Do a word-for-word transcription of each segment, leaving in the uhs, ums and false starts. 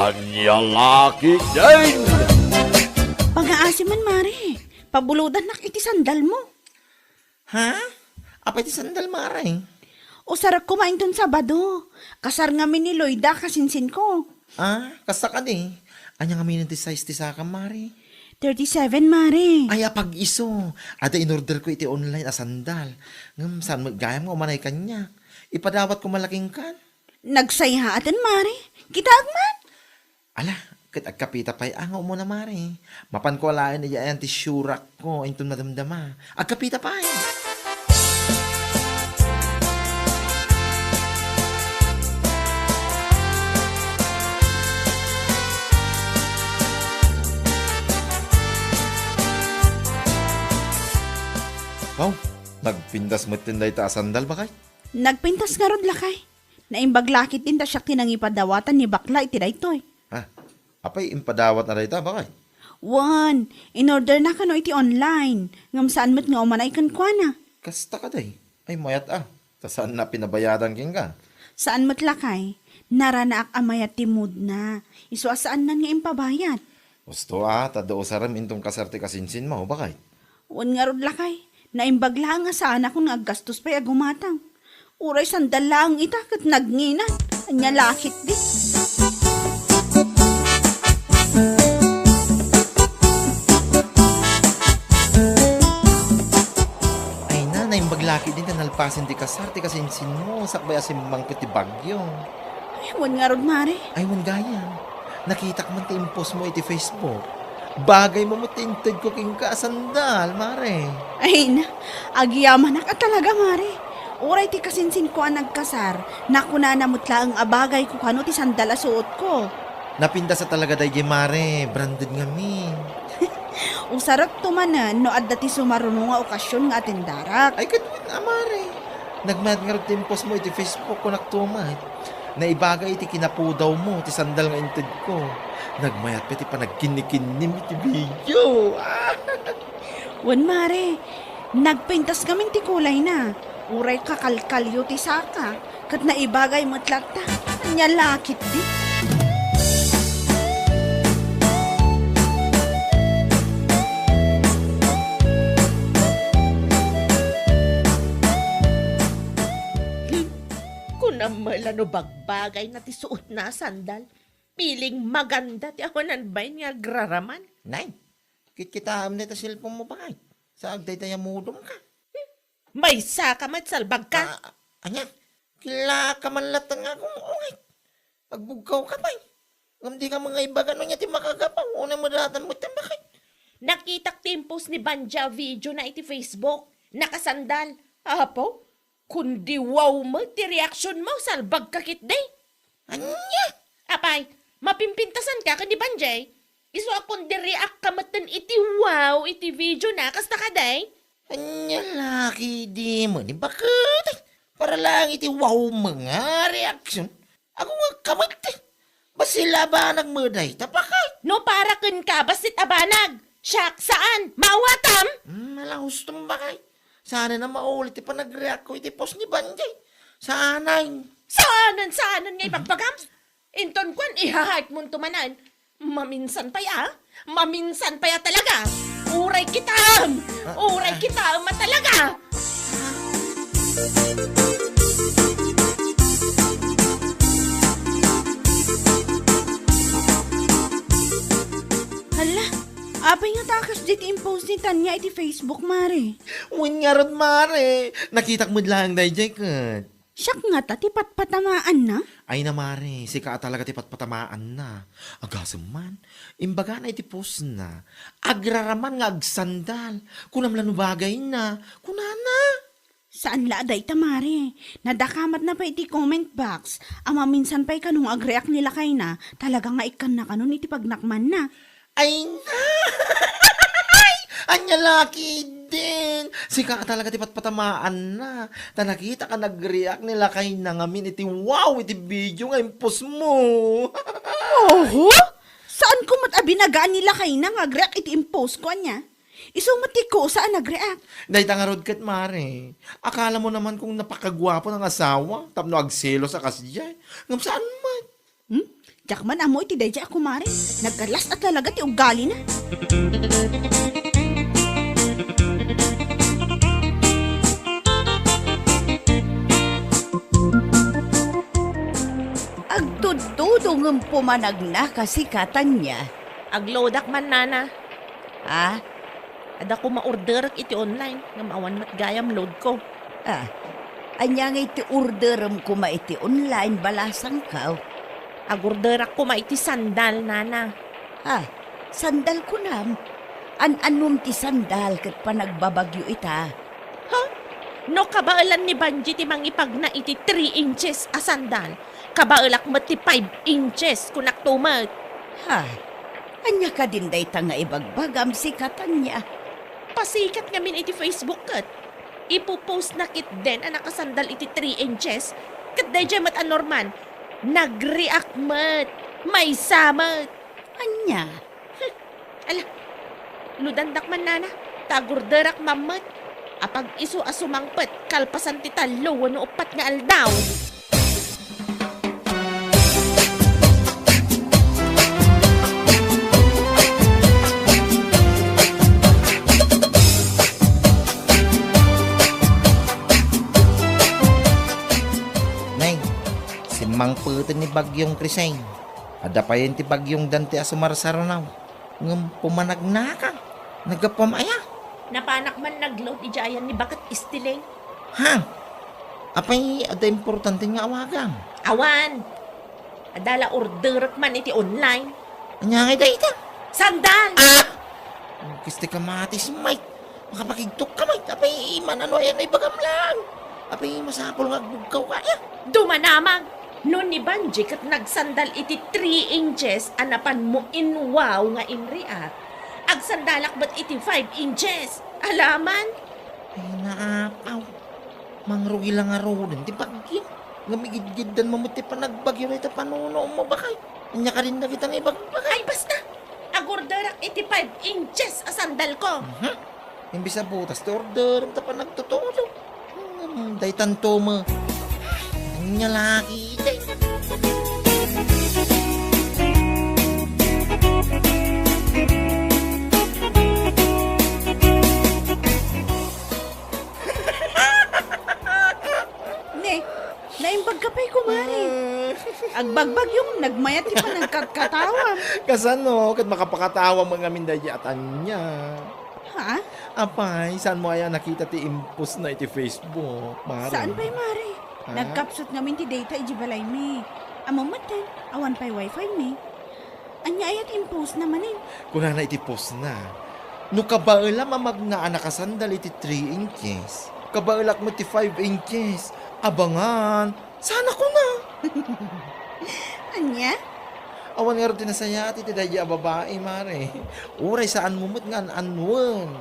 Ania la ketdin? Pagaasi man, Mare. Pabulodannak iti sandalmo. Ha? Apay ti sandal, Mare? Usarek koma inton Sabado. Kasar ngamin ni Loida, kasinsinko. Ah, kasta kadi. Ania ngamin ti size ti sakam, Mare? Thirty-seven, Mare. Ay, apag-isu. Adda inorderko iti online a sandal. Ngem saan met gayam nga umanay kaniak. Ipadawatko man la kenka. Nagsayaaten, Mare. Kitaek man. Ala, ket agkapita pay a nga umuna, Mare. Mapanko alaen idiay ayan ti siurakko, inton madamdama. Agkapita pay. Wow, nagpintas metten dayta a sandal, bakay? Nagpintas ngarud, lakay. Naimbag la ketdin ta siak ti nangipadawatan ni bakla iti daytoy. Ha? Apay impadawatna dayta, bakay? Wen, inorderna kano iti online, ngem saan met nga umanay kenkuana. Kasta kadi? Ay, mayat a. Ta saanna pinabayadan kenka? Saan met, lakay. Naranaak a mayat ti moodna. Isu a saannan nga impabayad. Husto a, ta adda usarem inton kasar ti kasinsinmo, bakay? Wen ngarud, lakay, naimbag laeng a saanakon nga aggastos pay a gumatang. Uray sandal laeng ita ket nagnginan. Ania la ketdi? Ay na, naimbag la ketdin ta nalpasen ti kasar ti kasinsinmo, sakbay a simmangpet ti bagyo. Ay, wen ngarud, Mare. Ay, wen gayam. Nakitak man ti impostmo iti Facebook. Bagaymo met ti intedko kenka a sandal, Mare. Ay na, agyamanak a talaga, Mare. Uray ti kasinsinko a nagkasar, nakunana met laeng a bagayko kano ti sandal a suotko. Napintas a talaga daydiay, Mare. Branded ngamin. Usarekto manen no adda ti sumaruno nga okasion nga atendarak. Ay, ket wen a, Mare. Nagmayat ngarud ti impostmo iti Facebook, kunakto met. Naibaga iti kinapudawmo ti sandal nga intedko. Nagmayat pay ti panagkinnikinnim iti video. Wen, Mare, nagpintas ngamin ti kulayna. Uray kakalkalyo ti saka, ket naibagay met latta. Ania la ketdi? Hmm. Kunam met la no bagbagayna ti suotna a sandal. Piling maganda ti awanan bain nga agraraman. Nay, kitkitaem dayta cellphone mo, bakay. Sa agdayta ya modem ka. Maysa ka met, salbag ka. Ah, ania? Kila ka man latta nga agung-ungay. Agbugkaw ka pay. Ngem di ka mangaibaga no ania ti makagapu. Unay madatan met ti bakay. Nakitak ti impos ni Banja a video na iti Facebook. Nakasandal. Apo, kundi wow met ti reaksionmo, salbag ka ketdi. Ania? Apay, mapimpintasan ka ken ni Banjay? Isu a kundi react ka metten iti wow iti video na, kasta kadi? Ania la ketdi man, baket? Para laeng iti wow met nga reaction. Ako nga kamet, eh. Bassit la a banag met dayta, bakay. No para kenka, bassit a banag. Siak, saan? Maawatam? Hmm, ala, hustom, bakay. Saanen a maulit ti panagreact ko iti post ni Banjay. Saanen. Saanen, saanen nga ibagbagam? Inton kuan, iha-heart monto manen. Maminsan pay a? Maminsan pay a talaga? Uray kitaem! Ah, uray ah. Kitaem a talaga! Hala, apay nga ta kasdiay ti impost ni Tanya iti Facebook, Mare? Wen ngarud, Mare. Nakitak met laeng daydiay ket. Siak ngata ti patpatamaanna? Ay na, Mare, sika a talaga ti patpatamaanna. Agasem man, imbagana iti postna, agraraman nga agsandal. Kunam la no bagayna, kunana. Saan la a dayta, Mare. Nadakamatna pay iti comment box. A maminsan pay kano nga agreact ni lakayna, talaga nga ikkanna kanon iti pagnakmanna. Ay, nay! Ania la ketdin? Sika a talaga ti patpatamaanna. Ta nakitak a nagreact ni lakayna ngamin iti wow iti video nga impostmo. Oho? Saanko met a binagaan ni lakayna nga agreact iti impostko, ania? Isu met ti kusa a nagreact. Dayta ngarud ket, Mare. Akalamo naman kung napakaguapo nga asawa tapno agselos a kasdiay. Ngem saan met. Hmm? Dakman ammo iti daydiay a kumare. Nagkalas a talaga ti ugalina. Agtudtudo ngem pumanagna kasi katanya. Agloadak man, nana. Ah? Adda koma orderek iti online, ngem awan met gayam load ko. Ah, ania nga iti orderem koma iti online, balasangko? Agorderak koma iti sandal, nana. Ah, sandal kunam? An-anom ti sandal ket panagbabagyo ita? Ha? No kabaelan ni Banji ti mangipagna iti three inches a sandal, kabaelak met ti five inches, kunak to met. Ha? Ania kadin dayta nga ibagbagam, sika Tanya? Pasikat ngamin iti Facebook ket ipopost na ketdin a nakasandal iti three inches, ket daydiay met a Norman, nag-react met, maysa met. Ania? Hmm. Ala, loadandak man, nana, ta agorderak man met. Apag-isu a sumangpet kalpasan ti tallo wenno uppat nga aldaw. Nay, simmangpeten ni Bagyong Crisay. Adda payen ti Bagyong Dante a sumarsarunaw. Ngem pumanagnaka. Naggapuam aya? Napanak man nagload idiay ayan ni Baket Istiling. Ha? Apay, adda importante nga awagam? Awan. Adda la orderek man iti online. Ania ngay dayta? Sandal! Ah! Kisti ka matis, Mike. Makapakigtok ka, Mike. Apay, man-ano ayan ay bagam lang. Apay, masapul nga agbugkaw ka, ya. Dumanamag. No ni Banji ket nagsandal iti three inches a napan mo in-wow nga in-react, agsandalak met iti five inches. Alaman? Ay, naapaw. Mangrugi la ngaruden ti bagyo. Ngem igidgiddan mo met ti panagbagyo dayta panunom mo, bakay. Ania kadin dagita nga ibagbagay? Ay, basta! Agorderak iti five inches a sandal ko. Mhm. Imbis a butas ti order, ta panagtutudo. Hmm, daytan to mo. Ania lagi, day. Ne, naimbag ka pay, kumare. Ah. Agbagbagyo, nagmayat ti panagkatkatawam. Kasano, ket makapakatawam nga ngamin daydi a Tanya. Ha? Apay, saan mo aya nakita ti impostna iti Facebook, mare? Saan pay, mare? Ha? Nagkapsut ngamin ti data iti balaymi. Ammom metten, awan pay wifi mi. Ania aya ti impostna manen? Kunana iti postna, "No kabaelam a magna a nakasandal iti three inches, kabaelak met ti five inches. Abangan." Sana kuna. Ania? Awan ngarud ti nasayaat iti daydi a babai, mare. Uray saanmo met nga an-anuen.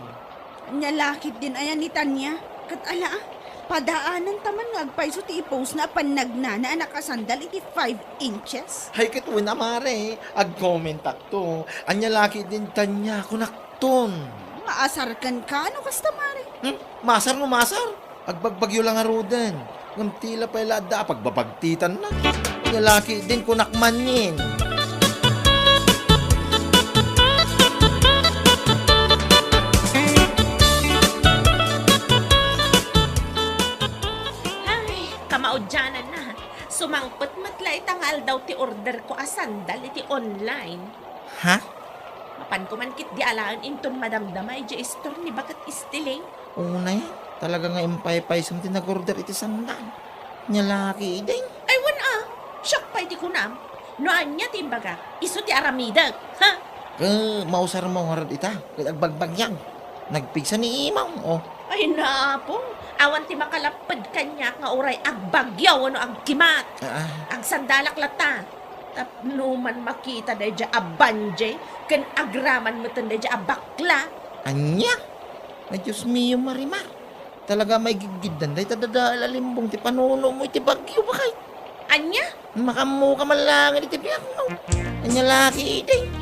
Ania la ketdin aya ni Tanya? Ket ala, ah, padaananta man nga agpayso ti ipostna a pannagnana a nakasandal iti five inches? Hay ket wen a, mare, agkomentakto. Ania la ketdin, Tanya, kunakton. Maasar kenka no kasta, mare? Hmm? Maasar no maasar? Agbagbagyo la ngaruden. Ngem tila pay la adda a pagbabagtitanna. Ania la ketdin, kunak manen. Ay, kamaudiananna. Sumangpet met la ita nga aldaw ti order ko a sandal iti online. Ha? Mapanko man ketdi alaen inton madamdama idiay store ni Baket Istiling. Unay, talaga nga impaypaysom ti nag-order iti sandal. Ania la ketdin? Ay, wen a, siak pay ti kunam. No ania ti imbagak, isu ti aramidek, ha? Ket mausarmo ngarud ita, ket agbagbagyaw. Nagpigsa ni imaw, oh. Ay, napo, awan ti makalapped kaniak nga uray agbagyaw wenno agkimat. Ah, ah. Agsandalak latta. Tapno man makita daydiay a banjay ken agraman metten daydiay a bakla. Ania? Ay, Dios mio, Marimar. Talaga maigidgiddan dayta dadael a limbong ti panunomo iti bagyo, bakay. Ania? Makammo ka man laeng iti biagmo. Ania la ketdin?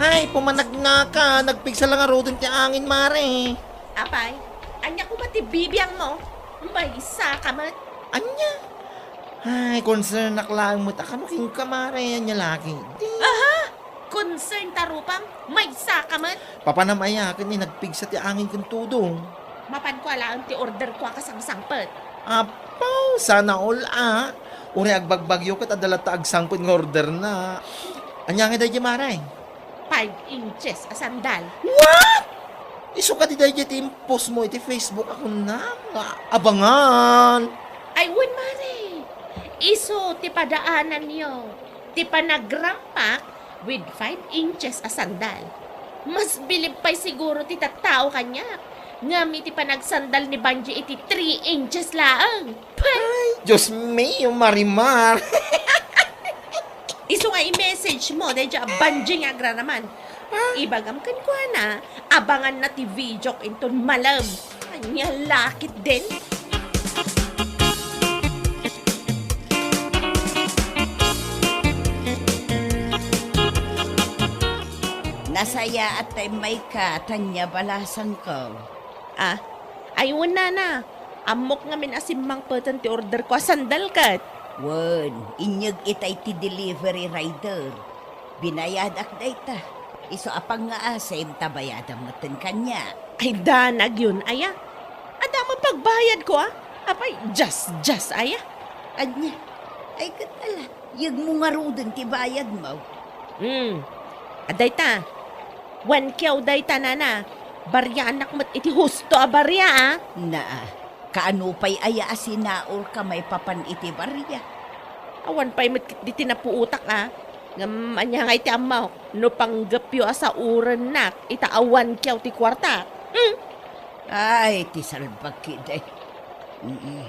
Ay, pumanagnaka. Nagpigsa la ngaruden ti angin, mare. Apay, ania koma ti bibiangmo? Maysa ka met. Ania? Ay, concern ak laeng met a kano kenka, mare. Ania la ketdi? Aha! Concern ta rupam? Maysa ka met. Papanam aya ket ni nagpigsa ti angin ken tudong? Mapanko a laeng ti orderko a kasangsangpet. Apo, sana all a. Uray agbagbagyo ket adda latta agsangpet nga orderna. Ania ngay daydiay, mare? Five inches a sandal. What? Isu kadi daydiay ti impostmo iti Facebook a kunam nga abangan? Ay, wen, mare. Isu ti padaananyo ti panagrampak with five inches a sandal. Mas bilib pay siguro ti tattao kaniak ngem iti panagsandal ni Banji iti three inches laeng. Pay! Ay, Dios mio, Marimar! Isu nga i-message mo daydiay a Banji nga agraraman. Ah? Ibagam kenkuana, abanganna ti videok inton malem. Ania la ketdin? Nasayaat ta immayka, Tania, balasangko. Ah, ay, wen, nana. Ammok ngamin a simmangpeten ti orderko a sandal ket. Wen, inyeg itay ti delivery rider. Binayadak dayta. Isu a pangngaasim ta bayadam metten kaniak. Ay, danag yon, aya. Adda met pagbayadko, a. Apay, just, just, aya. Ania? Ay, ket ala, yegmo ngaruden ti bayadmo. Hmm. Adda ita. One kyaw dayta, nana. Bariaannak met iti husto a baria, a. Naa. Kaano pay aya a sinaurka maipapan iti baria? Awan pay met ketdi ti napuotak, a. Ngem ania ngay ti ammok no panggepyo a saurennak ita a one kyaw ti kuartak? Hmm? Ay, ti salbag ketdi. Mm.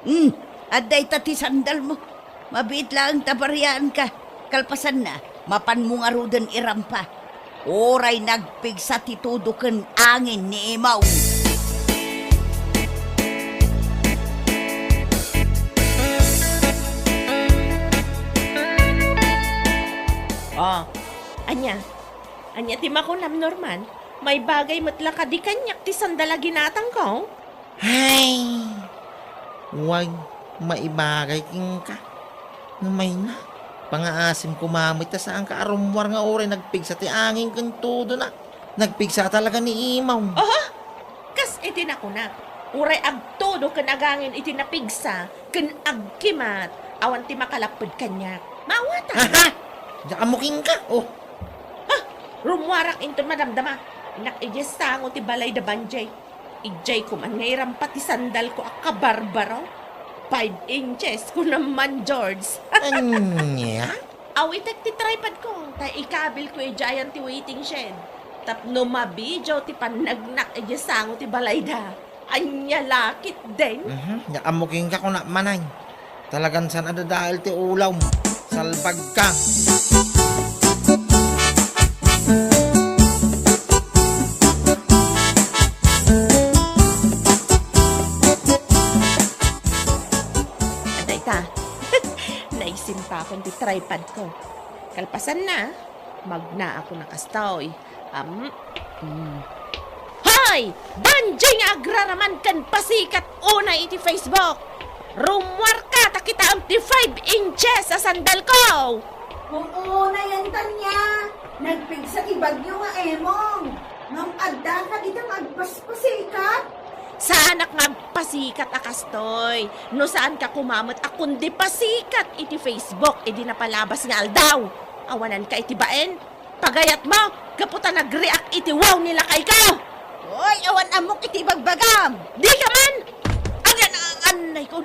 Hmm, adda ita ti sandalmo. Mabiit laeng ta bariaanka. Kalpasanna, mapanmo ngaruden irampa. Uray nagpigsa ti tudo ken angin ni Imaw. Oh, ania? Ania ti makunam, Norman? Maibagay met la kadi kaniak ti sandal a ginatangko? Hay! Way maibagay kenka. No mayna, pangaasim koma met ta saanka a rummuar nga uray nagpigsa ti angin ken tudona. Nagpigsa talaga ni Imaw. Oho! Kas iti nakunak, uray agtudo ken agangin iti napigsa ken agkimat, awan ti makalapped kaniak. Maawatan! Aha! Diak ammo kenka, oh. Ha! Rummuarak inton madamdama. Innak idiay sango ti balay da Banjay. Idiay koman nga irampa ti sandalko a kabarbaro. Five inches, kunam man, George. Ania? Awitek ti tripadko, ta ikabilko idiay ayan ti waiting shed. Tapno mabidio ti pannagnak idiay sango ti balayda. Ania la ketdin? Mhm, diak ammo kenka, kunak manen. Talagan saan a dadael ti ulawmo. Salbagka. Adda ita. Naisimpakon ti tripadko. Kalpasanna, magnaakon a kastoy. Am, mm. Hoy! Banjay nga agraraman ken pasikat unay iti Facebook! Rummuarka ta kitaem ti five inches a sandalko! Wen, unay, Tania, nagpigsa ti bagyo nga Emong. Ngem adda kadi ta nga agpaspasikat? Saanak nga agpasikat a kastoy. No saanka koma met a kundi pasikat iti Facebook idi napalabas nga aldaw. Awananka iti bain. Pagayatmo, gapu ta nag-react iti wow ni lakayko! Oy, awan ammok iti ibagbagam! Dika man! Agan, agan, anay ko,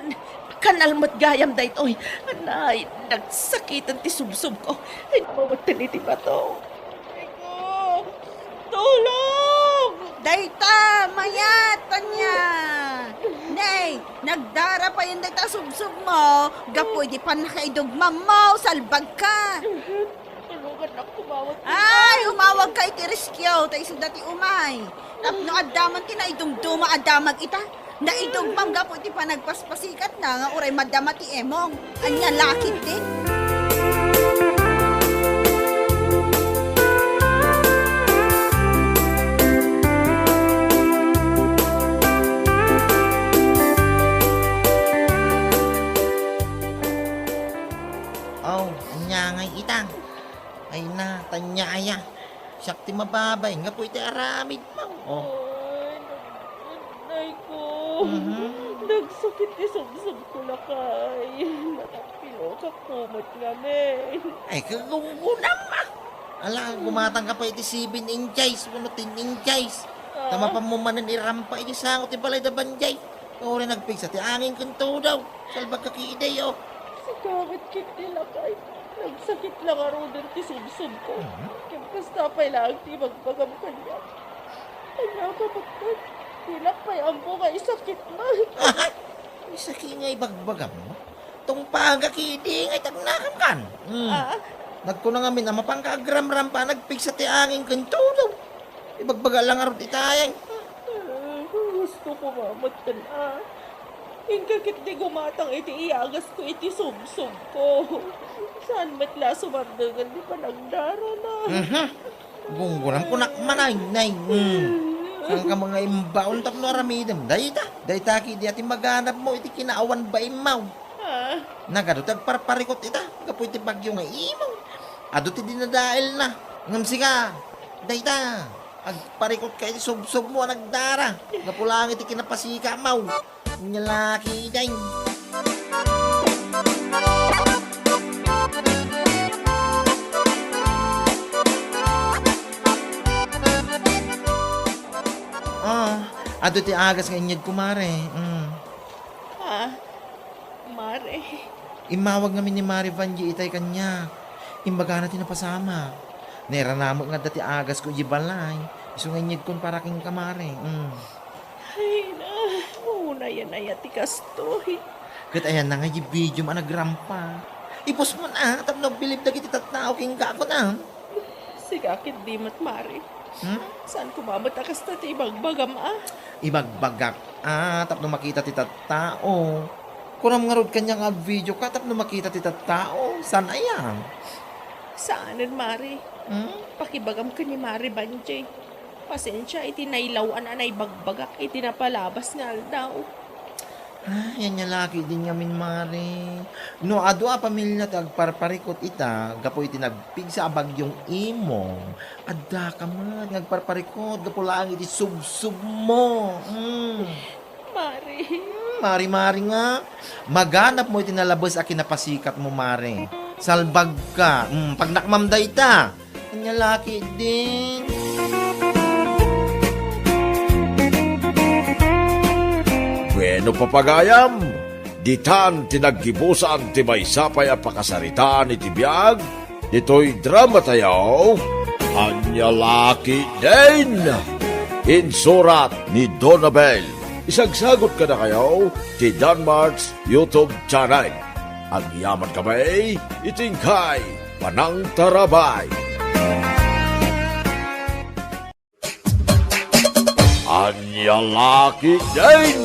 kanal met gayam daytoy. Anay, nagsakiten ti subsobko. Ay, mawetten iti bato. Ay ko, tulong! Dayta, mayat, Tania! Nay, nagdara payen dayta subsobmo, gapu idi pannakaidugmammo, salbagka! Tulongannak, umawag. Ay, umawagka iti rescue, ta isuda ti umay. Tapno adda man ti naidumduma a damag ita. Naidumdum gapu iti panagpaspasikatna nga uray madama ti Emong. Ania la ketdin? Aya, siak ti mababain gapu iti aramidmo. Oh. Ay, nag-, nay ko. Mhm. Nagsakit ti subsob ko, lakay. Natampilokak met ngamin. Ay, kagunggunam, ah. Ala, gumatangka pay iti seven inches wenno ten inches. Ah. Ta mapanmo manen irampa iti sango ti balay da Banjay. Uray nagpigsa ti angin ken tudo. Salbagka ketdi, oh. Sika met ketdi, lakay. Nagsakit la ngaruden ti subsob ko. Mhm. Ken kasta pay laeng ti ibagbagam kaniak. Ania ka met ket, dinak pay ammo nga isakit met. Aha! Isakit nga ibagbagam? Tungpaanka ketdi nga itagnakankan. Hmm. Ah? Nagkuna ngamin a mapanka agramrampa, nagpigsa ti angin ken tudo. Ibagbaga la ngarud itay. Ah, gusto ko mamattan, ah. Inka ketdi gumatang iti iyagas ko iti subsob ko. Saan met la sumardengen ti panagdarana? Mhm. Gunggunam kunak manay, nay. Hmm. Saanka nga imbaon tapno aramidem dayta? Dayta ketdi a ti maganabmo iti kinaawan baimmaw. Ah. Nagadu ti agparparikut ita gapu iti bagyo nga imong. Adu ti dinadaelna. Ngem sika, dayta, agparikutka iti subsobmo a nagdara gapu laeng iti kinapasikatmo. Ania la ketdi. Ah, adu ti agas nga inyegko, mare. Mm. Ah, Mare. Immawag ngamin ni Mare Vangie itay kaniak. Imbagana ti napasamak. Nairana met nga adda ti agasko idiay balay. Isu nga inyegkon para kenka, Mare. Mm. Ay, na, unayan aya ti kastoy. Ket ayanna nga idiay videom a nagrampa. Ipostmon a, tapno agbilib dagiti tattao kenka, kunam. Sika ketdi met, Mare. Hmm? Saan koma met a kasta ti ibagbagam a? Ibagbagak a tapno makita ti tattao. Kunam ngarud kaniak nga agvideoka tapno makita ti tattao. Saan aya? Saanen, Mare. Hmm? Pakibagam ken ni Mare Banjay. Pasensia iti nailaw-an a naibagbagak iti napalabas nga aldaw. Ay, ania la ketdin ngamin, Mare. No adu a pamilia ti agparparikut ita gapu iti nagpigsa a bagyong imong, addaka met nga agparparikut gapu laeng iti subsobmo. Mm. Mare. Mm, Mare-Mare nga. Maganabmo iti nalabes a kinapasikatmo, Mare. Salbagka. Mm, pagnakmam dayta. Ania la ketdin. Bueno, papagayam, ditan ti naggibusan ti maysa pay a pakasaritaan iti biag ditoy dramatayo, Ania la ketdin. Insurat ni Donabel. Isagsagut kadakayo ti Danmart's YouTube channel. Agyaman kami iti inkay panangtarabay. Ania la ketdin.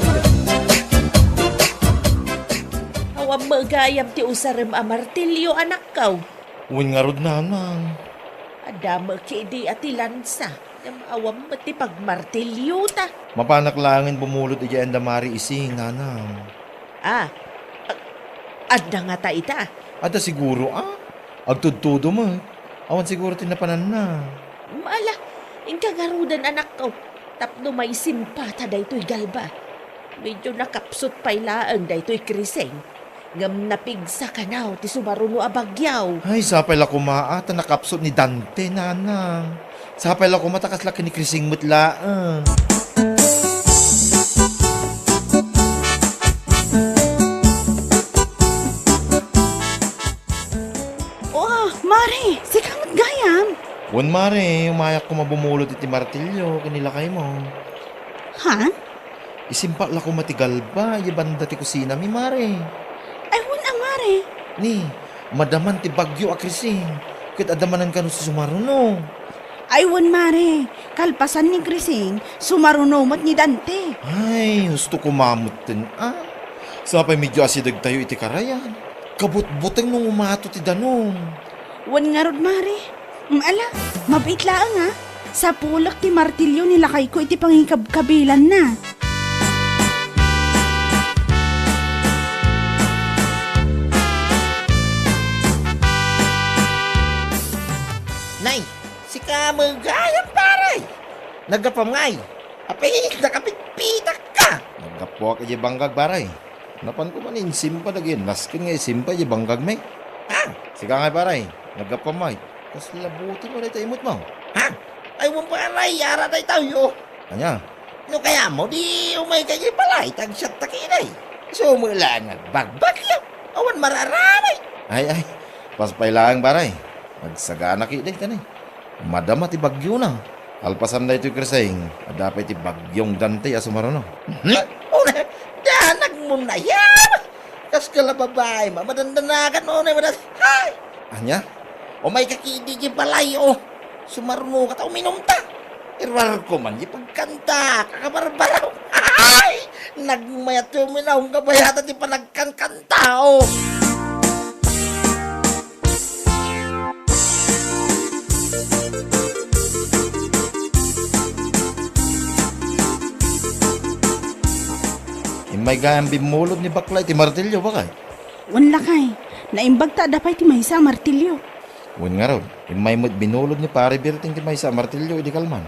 Awan met gayam ti usarem a martilio, anakko. Wen ngarud, nanang. Adda met ketdi a ti lansa. Ngem awan met ti pagmartiliota. Mapanak laengen bumulod idiay anda Mare Ising, nanang. Ah, a-, adda ngata ita? Adda siguro, a. Agtudtudo met. Awan siguro ti napananna. Ala, inka ngaruden, anakko, tapno maisimpata daytoy galba. Medio nakapsut pay laeng daytoy krising. Ngem napigsa kano ti sumaruno a bagyo. Ay, sapay la koma a ta nakapsut ni Dante, nanang. Sapay la koma ta kasla ken ni Krising met laeng. Oh, Mare, sika met gayam? Wen, Mare, umayak koma bumulod iti martilio ken ni lakaymo. Ha? Isimpa la koma ti galba idiay banda ti kusinami, Mare. Ay, wen a, Mare. Ni, madaman ti bagyo a Krising, ket adda manen kano ti sumaruno. Ay, wen, Mare. Kalpasan ni Krising, sumaruno met ni Dante. Ay, husto koma metten, a. Sapay medio asidegtayo iti karayan. Kabutbuteng no umato ti danum. Wen ngarud, Mare. Mm, ala, mabiit laeng, a. Sapulek ti martilio ni lakayko iti pangikabkabilanna. Nay, Sika met gayam, pare. Naggapuam ngay? Apay, nakapitpitak ka. Naggapuak idiay bangkag, pare. Napanko man insimpa dagiti nasken nga isimpa idiay bangkagmi. Ha? Sika ngay, pare. Naggapuam ngay? Kasla buti mo dayta imutmo. Ha? Ay, wen, pare, ara daytoy, o. Ania? No kayatmo, di umayka idiay balay, ta agsiatta ketdi. Isu met laeng nga agbagbagyo. Awan mar-aramid. Ay, ay. Pas pay laeng, pare. Agsagana ketdi, kani. Madama ti bagyona. Kalpasan daytoy, Krising, adda pay ti bagyong Dante a sumaruno. Hmm? Una, danagmo nayaman. Kas kala babaim a madandanagan, o, nay madat-, hay! Ania? Umayka ketdi idiay balay, o. Sumarunoka ta uminumta. Iruarko man diay pagkantaak a kabarbaraw. Hay! Nagmayat ti uminaw, kabayatan ti panagkankantao. Immay gayam bimmulod ni bakla iti martilyo, bakay? Wen, lakay, naimbag ta adda pay ti maysa a martilyo. Wen ngarud, immay met binulod ni Pare Berting ti maysa a martilyo idi kalman.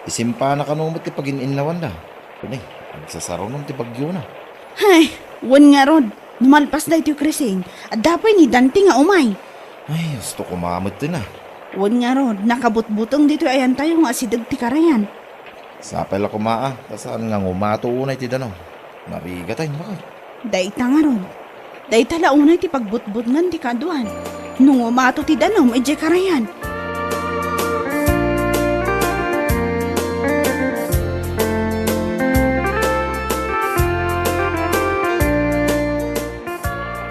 Isimpana kano met ti pagin-innawanda. Wen, agsasarunon ti bagyona. Hay, wen ngarud, no malpas daytoy, Krising, adda pay ni Dante nga umay. Ay, husto koma met ti na. Wen ngarud, nakabutbuteng ditoy ayantayo nga asideg ti karayan. Sapay la koma a, ta saan nga ngumato unay ti danum. Narigat ay, bakay. Dayta ngarud. Dayta la unay ti pagbutbutngan ti kaaduan. No ngumato ti danum idiay karayan.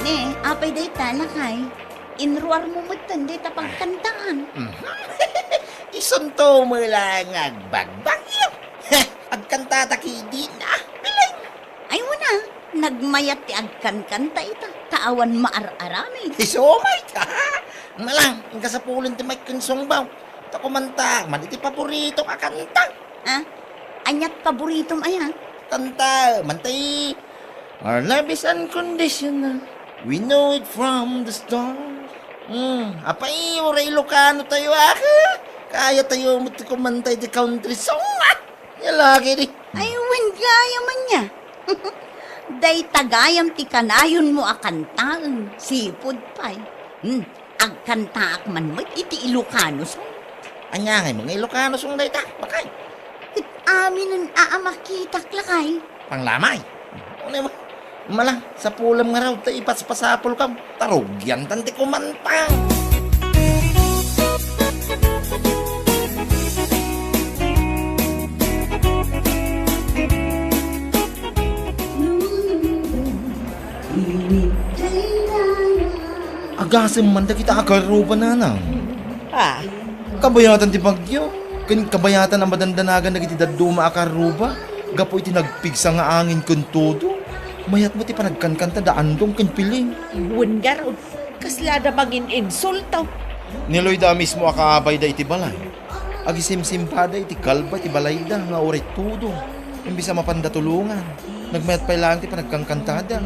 Ne, apay dayta, lakay? Inruarmo metten dayta pagkantaan. Mhm. Isunto met laeng nga agbagbagyo. Agkantata ketdi na. Biling. Ay, wen a, nagmayat ti agkankanta ita, ta awan maar-aramid. Isu met. Malang, inka sapulen ti mic ken sungbaw. Ta kumantaak man iti paboritok a kanta. Ah? Aniat paboritom aya? Kanta, man ti Our love is unconditional. We know it from the start. Hmm, apay, uray Ilocano tayo, ah. Kaya tayo met ti kumanta iti country song, ah. Nia la ketdi. Ay, wen gayam ania. Dayta gayam ti kanayonmo a kantaen, sipud pay. Hmm, agkantaak man met iti Ilocano song. Ania ngay nga Ilocano song dayta, bakay? Ket aminen a, a makitak, lakay. Panglamay. Unay mo, mala, sapulem ngarud ta ipaspasapulkam. Ta rugiantan ti kumanta. Agasem man dagita a karruba, nanang. Ah. Kabayatan ti bagyo, ken kabayatan a madandanagan dagiti dadduma a karruba gapu iti nagpigsa nga angin ken todo. Mayat met ti panagkankanta da Andong ken Piling. Wen ngarud, kasla da mangin-insulto. Ni Loida a mismo a kaabayda iti balay. Agisimsimpada iti galba ti balayda nga uray todo, imbes a mapanda tulongan, nagmayat pay laeng ti panagkankantada.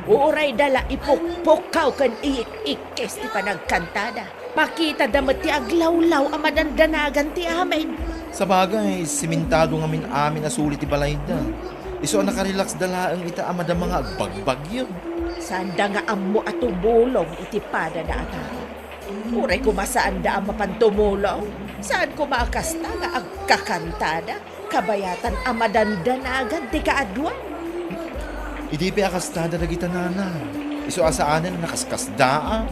Uray da la ipukpukkaw ken iik-ikkis ti panagkantada. Makitada met ti aglawlaw a madandanagan ti amin. Sabagay, simentado ngamin amin a suli ti balayda. Isu a nakarelaxda laeng ita a madama nga agbagbagyo. Saanda nga ammo a tumulong iti padada a tao. Uray koma saanda a mapan tumulong, saan koma a kasta nga agkakantada, kabayatan a madandanagan ti kaaduan. Idi pay a kastada dagita, nana, isu a saanen a nakaskasdaan.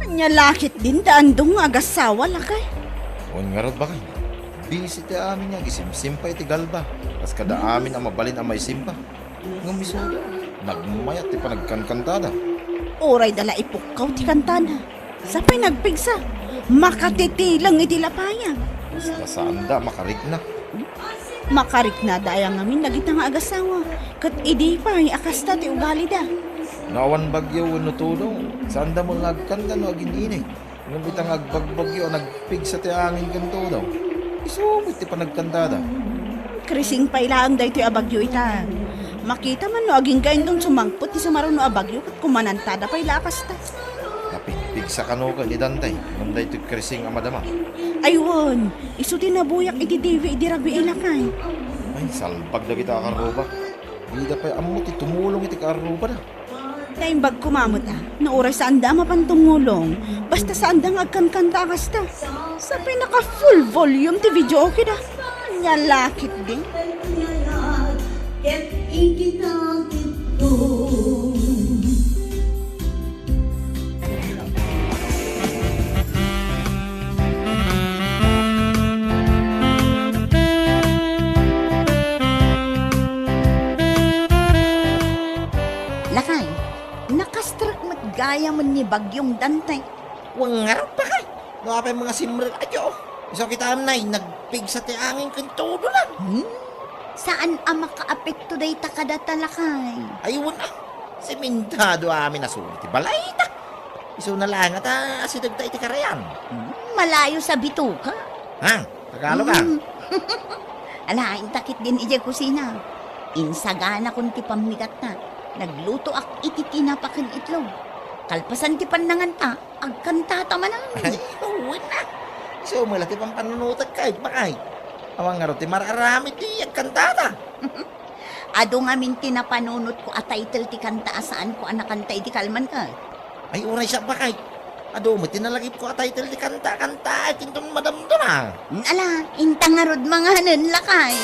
Ania la ketdin da Andong nga agassawa, lakay? Wen ngarud, bakay. Bisi ti amin nga agisimsimpa iti galba, kas kada amin a mabalin a maisimpa. Ngem isuda, nagmayat ti panagkankantada. Uray da la ipukkaw ti kantada. Sapay nagpigsa, makatitileng iti lapayag. Kasla saanda a makarikna. Makariknada aya ngamin dagita nga agassawa, ket idi pay a kasta ti ugalida. No awan bagyo wenno todo, saanda met nga agkanta no agin-init. Ngem ita nga agbagbagyo a nagpigsa ti angin ken todo, Isu met ti panagkantada. Krising pay laeng daytoy a bagyo ita. Makita man no agingga inton sumangpet ti sumaruno a bagyo ket kumanantada pay la a kasta. Napigpigsa kano ken ni Dante ngem daytoy Krising a madama. Ay wen, isu ti nabuyak iti T V idi rabii, lakay. Ay, salbag dagita a karruba. Dida pay ammo ti tumulong iti karrubada. Naimbag koma met a, no uray saanda a mapan tumulong, basta saanda nga agkankanta a kasta. Sapay naka full volume ti videoke da. Ania la ketdi. Ket ikita ketdi. Lakay, nakastrek met gayamen ni Bagyong Dante. Wen ngarud, lakay. No apay nga simrek a Dios. Isu kitaem nay, nagpigsa ti angin ken tudo lang. Hmm? Saan a makaapekto dayta kadata, lakay? Ay, wen a. Simentado amin a suli ti balayta. Isuna laeng ta asidegta iti karayan. Hmm, malayo sa bituka. Ha? Tagalog, ah? Hmm. Alaenta ketdin idiay kusina. Insaganakon ti pammigatna. Naglutoak iti tinapa ken itlog. Kalpasan ti pannanganta, agkantata manen. Ay, wen a. Isu met la ti pampannunotek kay, bakay. Awan ngarud ti mar-aramid ti agkantata. Adu ngamin ti napanunotko a title ti kanta a saanko a nakanta idi kalman, eh. Ay, uray siak, bakay. Adu met ti nalagipko a title ti kanta, kanta, ay, kinton madamdama. Ala, inta ngarud manganen, lakay.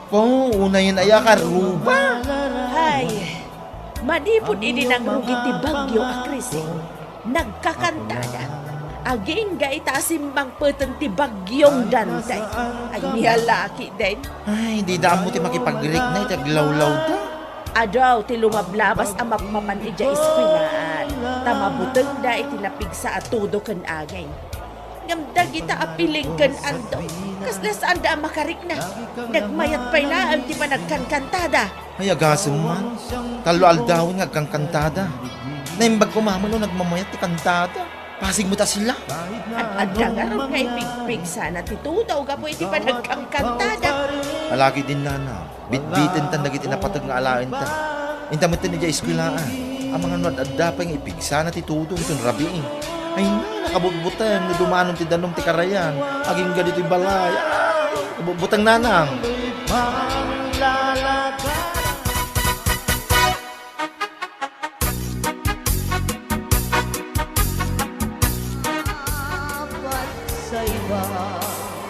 Pao, unayen aya, karruba. Hay, manipud idi nangrugi ti bagyo a Krising, nagkakantada. Agingga ita a simmangpeten ti Bagyong Dante. Ania la ketdin. Ay, dida ammo ti makipagrikna iti aglawlawda. Adu ti lumablabas a mapmapan idiay eskuelaan, ta mabutengda iti napigsa a tudo ken angin. Ngem dagita a piling ken anto, kasla saanda a makarikna. Nagmayat pay laeng ti panagkankantada. Ay, agasem man. Tallo aldawen nga agkankantada. Naimbag koma met no nagmamayat ti kantada. Pasig met a sila. Ad-adda ngarud nga ipigpigsana ti tudo gapu iti panagkankantada. Alagi din, nana. Bitbitenta dagiti napateg nga alaenta. Inta metten idiay eskuelaan. Amangan no ad-adda pay nga ipigsana ti tudo inton rabii. Ay, na, nakabutbuteng no dumanon ti danum ti karayan. Agingga ditoy balay. Ay, kabutbuteng, nanang.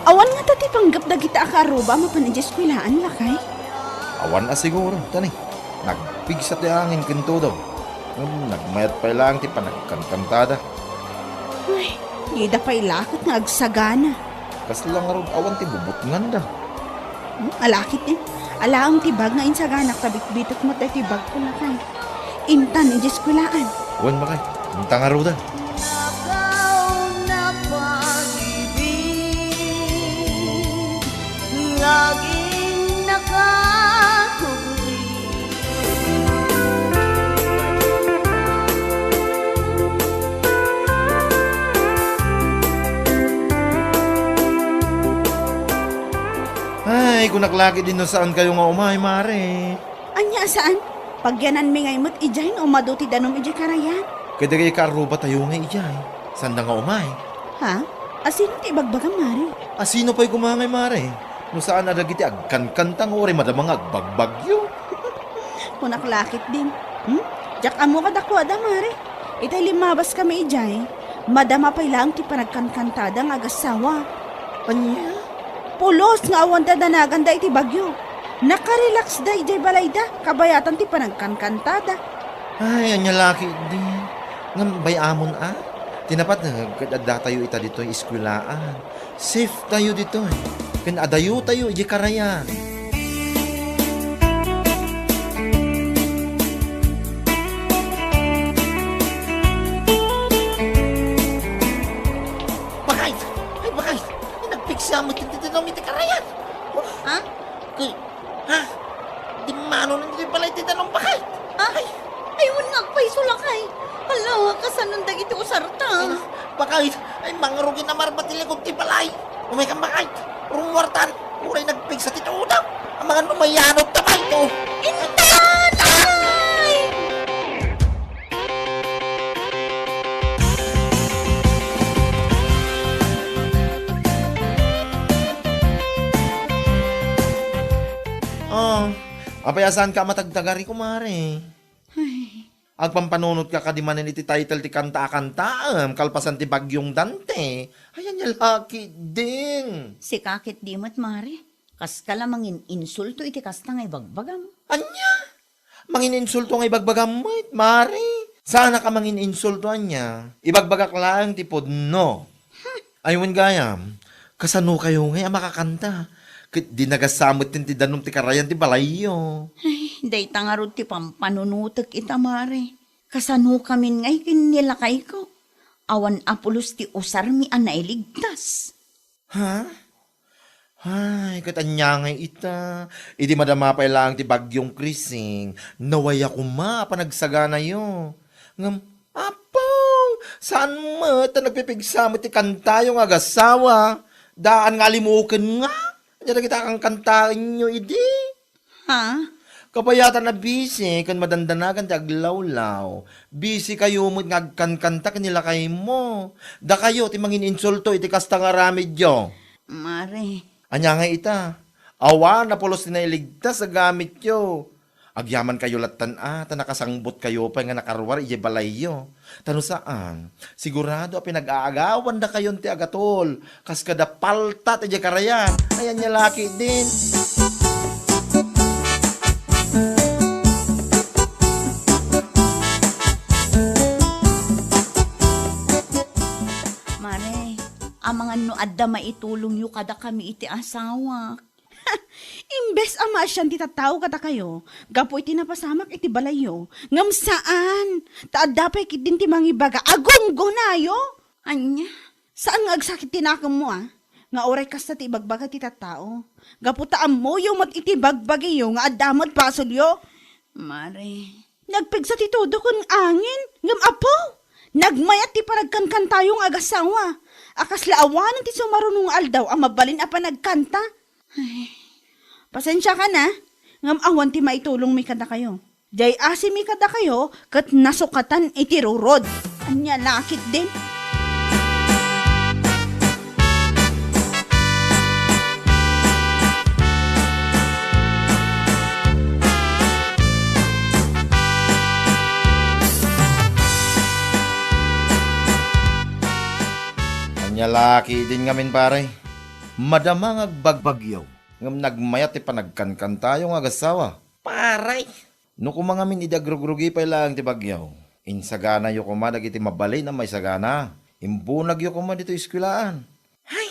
Awan ngata ti panggep dagita a kaarruba a mapan idiay eskuelaan, lakay? Awan a siguro, tani. Nagpigsa ti angin ken tudo. Ngem nagmayat pay laeng ti panagkankantada. Ay, dida pay la ket nga agsagana. Kasla ngarud awan ti bubutnganda. Hmm, alakit, eh. Alaem ti bag nga insaganak ta bitbitek met daytoy bagko, lakay. Intan idiay eskuelaan. Wen, bakay. Inta ngaruden. Ay, kunak la ketdin no saankayo nga umay, Mare. Ania a saan? Pagyananmi ngay met idiay no umadu ti danum idiay karayan. Kadagiti kaarrubatayo nga idiay, saanda nga umay. Ha? Asino ti ibagbagam, Mare? Asino pay koma ngay, Mare? No saan a dagiti agkankanta nga uray madama nga agbagbagyo. Kunak la ketdin. Hmm? Diak ammo kadakuada, Mare. Itay limmabaskami idiay, madama pay laeng ti panagkankantada nga agassawa. Ania? Pulos nga awan dadanaganda iti bagyo. Nakarelaxda idiay balayda, kabayatan ti panagkankantada. Ay, ania la ketdi. Ngem bay-amon a, ti napateg ket addatayo ita ditoy eskuelaan. Safe tayo ditoy. Ken adayo tayo idiay karayan. Bakay! Ay, bakay! Ay, nagpigsa met ti danum iti karayan. Uf. Ha? Kay, Dimmano iti balay ti danum, baket. Ah? Ay, ay, wen nga agpayso, lakay. Hala, kasanon dagiti usarta? Ay, baket, ay, mangrugi na marbat ti likod ti balay. Umaykan, baket. Rummuartan. Uray nagpigsa ti tudaw. Amangan no mayanot ta pay to. Intanay! Ah, apay a saanka a matagtagari, kumare? Ay. Agpampanunotka kadi manen iti title ti kanta a kantaem kalpasan ti Bagyong Dante? Ay, ania la ketdin? Sika ketdi met, mare. Kaska la mangin-insulto iti kasta nga ibagbagam. Ania? Mangin-insulto nga ibagbagam met, mare? Saanak a mangin-insulto, ania? Ibagbagak laeng ti pudno. Ay, wen gayam, kasanokayo ngay a makakanta? Ket di nagasa met ti danum ti karayan ti balayyo. Ay, dayta ngarud ti pampanunotek ita, mare. Kasanokamin ngay ken ni lakayko? Awan a pulos ti usarmi a nailigtas. Ha? Ay, ket ania ngay ita? Idi madama pay laeng ti Bagyong Krising, nawaya koma a panagsaganayo. Ngem, Apo, saan met a nagpipigsa met ti kantayo nga agasawa? Daan nga alimuken nga? Ania dagita a kankantaenyo idi? Ha? Kabayatan a busy ken madandanagan ti aglawlaw. Busy kayo met nga agkankanta ken ni lakaymo. Dakayo ti mangin-insulto iti kasta nga aramidyo. Mare. Ania nga ita? Awan a pulos ti nailigtas a gamityo. Agyamankayo lattan a, ta nakasangbutkayo pay nga nakaruar idiay balayyo. Ta no saan, sigurado a pinag-aagawandakayon ti agatol, kas kada palta ti diay karayan. Ay, ania la ketdin? Mare, amangan no adda maitulongyo kadakami iti asawak. Imbes a maasian ti tattao kadakayo gapu iti napasamak iti balayyo, ngem saan, ta adda pay ketdin ti mangibaga a gunggonayo. Ania? Saan nga agsakit ti nakemmo, a? Nga uray kasta ti ibagbaga ti tattao, gapu ta ammoyo met iti bagbagiyo nga adda met basolyo. Mare. Nagpigsa ti tudo ken angin, ngem Apo, nagmayat ti panagkankantayo nga agasawa, a kasla awanen ti sumaruno nga aldaw a mabalin a panagkanta. Ay, pasensiakan a, ngem awan ti maitulongmi kadakayo. Diay asimi kadakayo ket nasukatan iti rurod. Ania la ketdin? Ania la ketdin ngamin, pare? Madama nga agbagbagyo, ngem nagmayat ti panagkankantayo nga agasawa. Pare! No koma ngamin idi agrugrugi pay laeng ti bagyo, insaganayo koma dagiti mabalin a maisagana. Imbunagyo koma ditoy eskuelaan. Ay!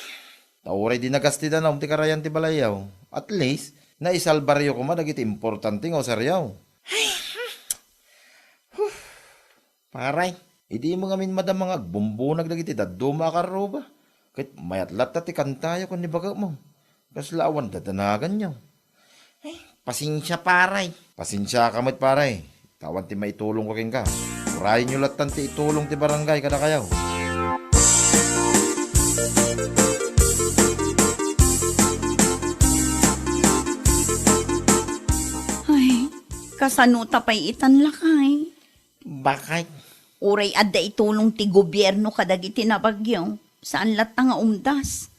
Ta uray di nagas ti danum ti karayan ti balayyo, at least, naisalbaryo koma dagiti importante nga usaryo. Ay! Huh! Huh! Pare, idi imo ngamin madama nga agbumbunag dagiti dadduma a karruba, ket mayat latta ti kantayo ken ni bagekmo. Kasla awan dadanaganyo. Ay, pasensia, pare. Pasensiaka met, pare. Ta awan ti maitulongko kenka. Urayenyo lattan ti itulong ti barangay kadakayo. Ay, kasano ta pay itan, lakay? Baket. Uray adda itulong ti gobierno kadagiti nabagyo, saan latta nga umdas.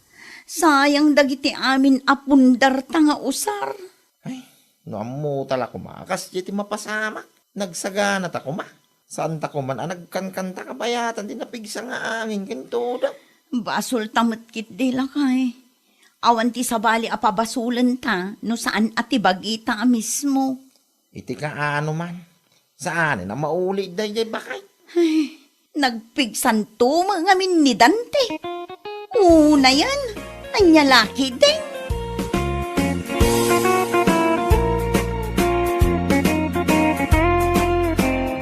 Sayang dagiti amin a pundarta nga usar. Ay, no ammota la koma, kas diay ti mapasamak. Nagsaganata koma. Saanta koman a nagkankanta kabayatan ti napigsa nga angin ken tudo. Basolta met ketdi, lakay. Awan ti sabali a pabasolenta no saan a ti bagita a mismo. Iti kaano man, saanen a mauli daydiay baket. Ay, nagpigsanto met ngamin ni Dante. Unayen, ania la ketdin?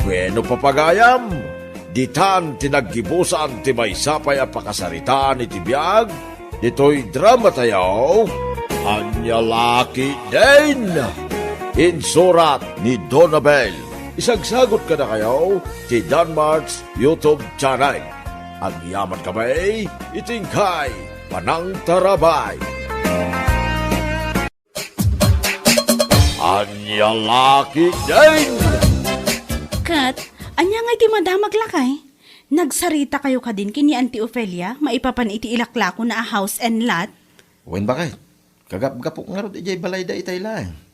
Bueno, papagayam, ditan ti naggibusan ti maysa pay a pakasaritaan iti biag ditoy drama tayo, Ania la ketdin? Insurat ni Donabel. Isagsagot kadakayo ti Danmart's YouTube channel. Agyaman kami iti inkay panangtarabay. Ania la ketdin? Ket, ania ngay ti madamag, lakay? Nagsaritakayo kadin ken ni Auntie Ofelia maipapan iti ilaklakona a house and lot? Wen, baket. Kagapgapok ngarud idiay balayda itay laeng.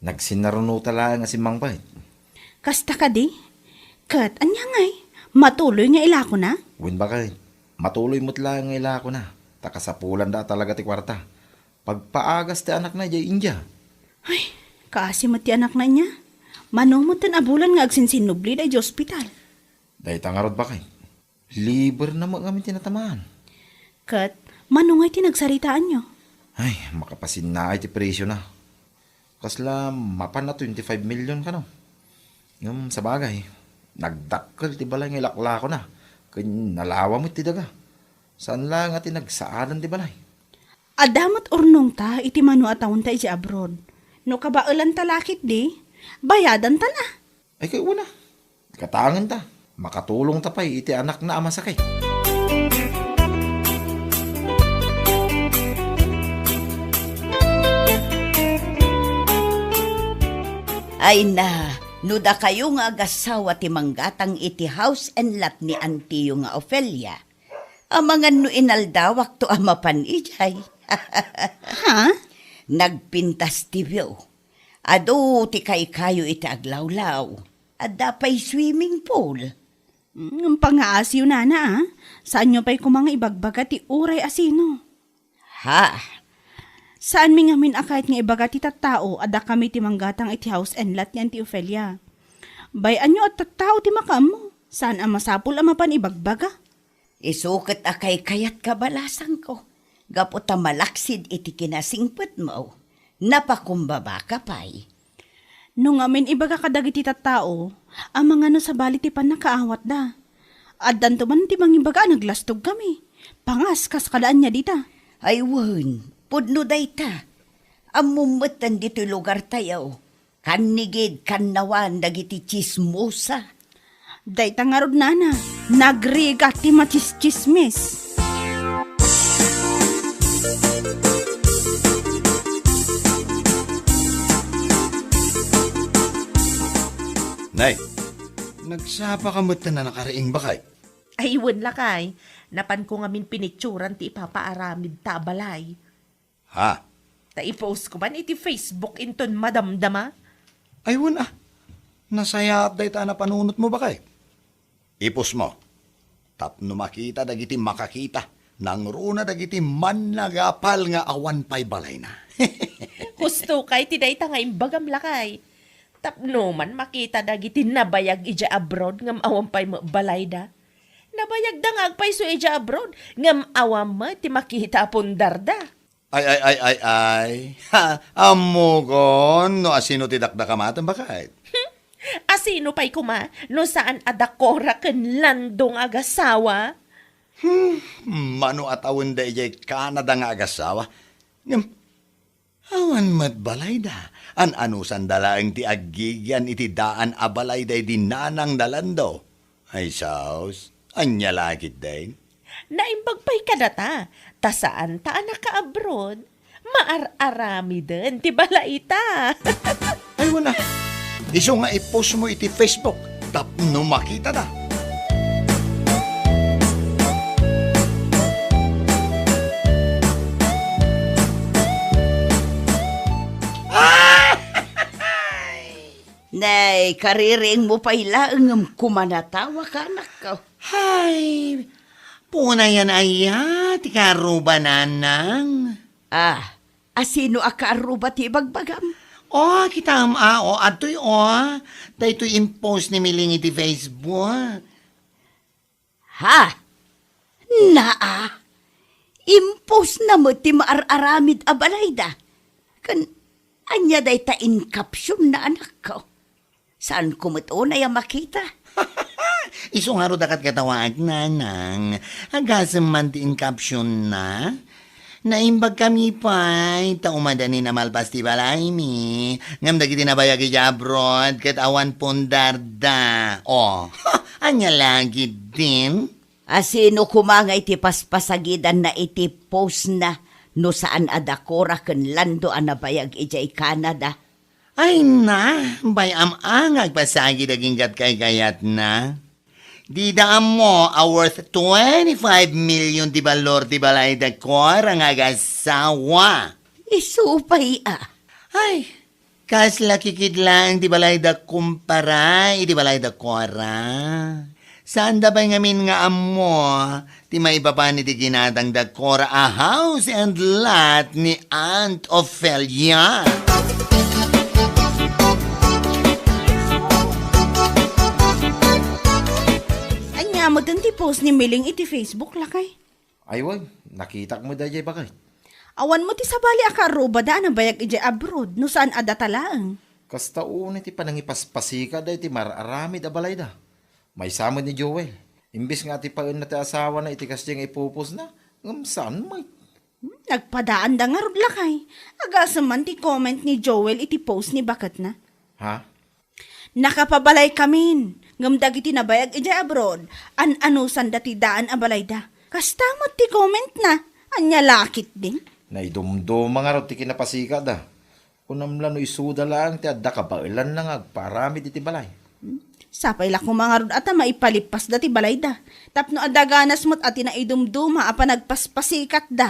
Nagsinarunota laeng a simmangpet. Kasta kadi? Ket ania ngay? Matuloy nga ilakona? Wen, baket. Matuloy met laeng nga ilakona. Ta kasapulanda talaga ti kuarta. Pagpaagas ti anakna idiay India. Ay, kaasi met ti anakna inya. Mano metten a bulan nga agsinsinnublida idiay ospital? Dayta ngarud, baket. Liber na met ngamin ti natamaan. Ket, mano ngay ti nagsaritaanyo? Ay, makapasinnaay ti presiona. Kasla mapan a twenty-five million kano. Ngem sabagay, nagdakkel ti balay nga ilaklakona, ken nalawa met ti daga. Saan laeng a ti nagsaadan ti balay. Adda met urnongta iti mano a taonta idiay abroad. No kabaelanta la ketdi, bayadantan a. Ay, kay una. Katangenta. Makatulongta pay iti anakna a masakit. Ay na, no dakayo nga agassawa ti manggatang iti house and lot ni antiyo nga Ofelia, amangan no inaldawakto a mapan idiay. Ha? Nagpintas ti view. Adu ti kaykayo iti aglawlaw. Adda pay swimming pool. Mm, pangaasiyo, nana, a. Saanyo pay koma nga ibagbaga ti uray asino. Ha? Saanmi ngamin a kayat nga ibaga ti tattao a dakami ti manggatang iti house and lot ni Auntie Ofelia. Bay-anyo a tattao ti makaammo. Saan a masapul a mapan ibagbaga. Isu ket a kaykayat kabalasangko, gapu ta malaksid iti kinasingpetmo, napakumbabaka pay. No ngamin ibaga kadagiti tattao, amangan no sabali ti pannakaawatda. Addanto man ti mangibaga a naglastogkami. Pangas kas kada ania dita. Ay wen, pudno dayta. Ammom metten ditoy lugartayo. Kannigid kannawan dagiti tsismosa. Dayta ngarud, nana, nagrigat ti matsistsismis. Nay, nagsapa ka met na nakariing, baket? Ay, wen, lakay. Napanko ngamin pinitsuran ti ipapaaramidta a balay. Ha? Ta i-post ko man iti Facebook inton madamdama. Ay, wen a. Nasayaat dayta a napanunotmo, baket. I-post mo. Tapno makita dagiti makakita, nangruna dagiti mannagapal nga awan pay balayna. Husto kay ti dayta nga imbagam, lakay. Tapno man makita dagiti nabayag idiay abroad ngem awan pay met balayda. Nabayagda nga agpayso idiay abroad ngem awan met ti makita a pundarda. Ay, ay, ay, ay, ay. Ha, ammokon no asino ti dakdakamaten, baket. Hmm? Asino pay koma no saan a dakora ken Lando nga agasawa? Hmm, mano a tawenda idiay Canada nga agasawa? Ngem, awan met balayda. An-anusanda laeng ti aggigian iti daan a balay daydi nanang da Lando. Ay, sus, ania la ketdin? Naimbag pay kadata, ta saanta a nakaabroad. Maar-aramiden ti balayta. Ay, wen a. Isu nga i-post mo iti Facebook tapno makitada. Nay, kaririingmo pay laeng ngem kumanatawa ka, anakko. Hay, punayan aya ti kaarruba, nanang? Ah, asino a kaarruba ti ibagbagam? Oh, kitaem a, oh, adtoy, oh. Daytoy impost ni Miling iti Facebook. Ha? Naa, impostna met ti maar-aramid a balayda. Ken ania dayta in captionna, anakko? Saanko met unay a makita. Isu ngarud a ket katawaek, nanang. Agasem man ti in captionna. Naimbagkami pay, ta umadani namalpas ti balaymi. Ngem dagiti nabayag idiay abroad, ket awan pundarda. O, ania la ketdin? A sino koma nga iti paspasagidanna iti postna no saan a dakora ken Lando a nabayag idiay Canada? Ay na, bay-am a nga agpasagid aginggat kaykayatna. Dida ammo a worth twenty-five million ti balor ti balay da Cora nga agasawa. Isu pay a. Ay, kasla kikit laeng ti balay da kumpara iti balay da Cora. Saanda pay ngamin nga ammo ti maipapan iti ginatang da Cora a house and lot ni Aunt Ofelia. Ania metten ti post ni Miling iti Facebook, lakay? Ay, wen, nakitak met daydiay baket. Awan met ti sabali a kaarrubada a nabayag idiay abroad, no saan a data laeng. Kasta unay ti panangipaspasika daytoy mar-aramid a balayda. Maysa met ni Joel. Imbes nga atipaenna ti asawana iti kasdiay nga ipupusna, ngem saan met. Hmm, nagpadaanda ngarud, lakay. Agasem man ti comment ni Joel iti post ni baketna. Ha? Nakapabalaykamin, ngem dagiti nabayag idiay abroad, an-anusanda ti daan a balayda. Kasta met ti commentna, ania la ketdin? Naidumduma ngarud ti kinapasikada. Kunam la no isuda laeng ti adda kabaelanna nga agparamid iti balay. Hmm? Sapay la koma ngarud a ta maipalippasda ti balayda. Tapno adda ganas met a ti naidumduma a panagpaspasikatda.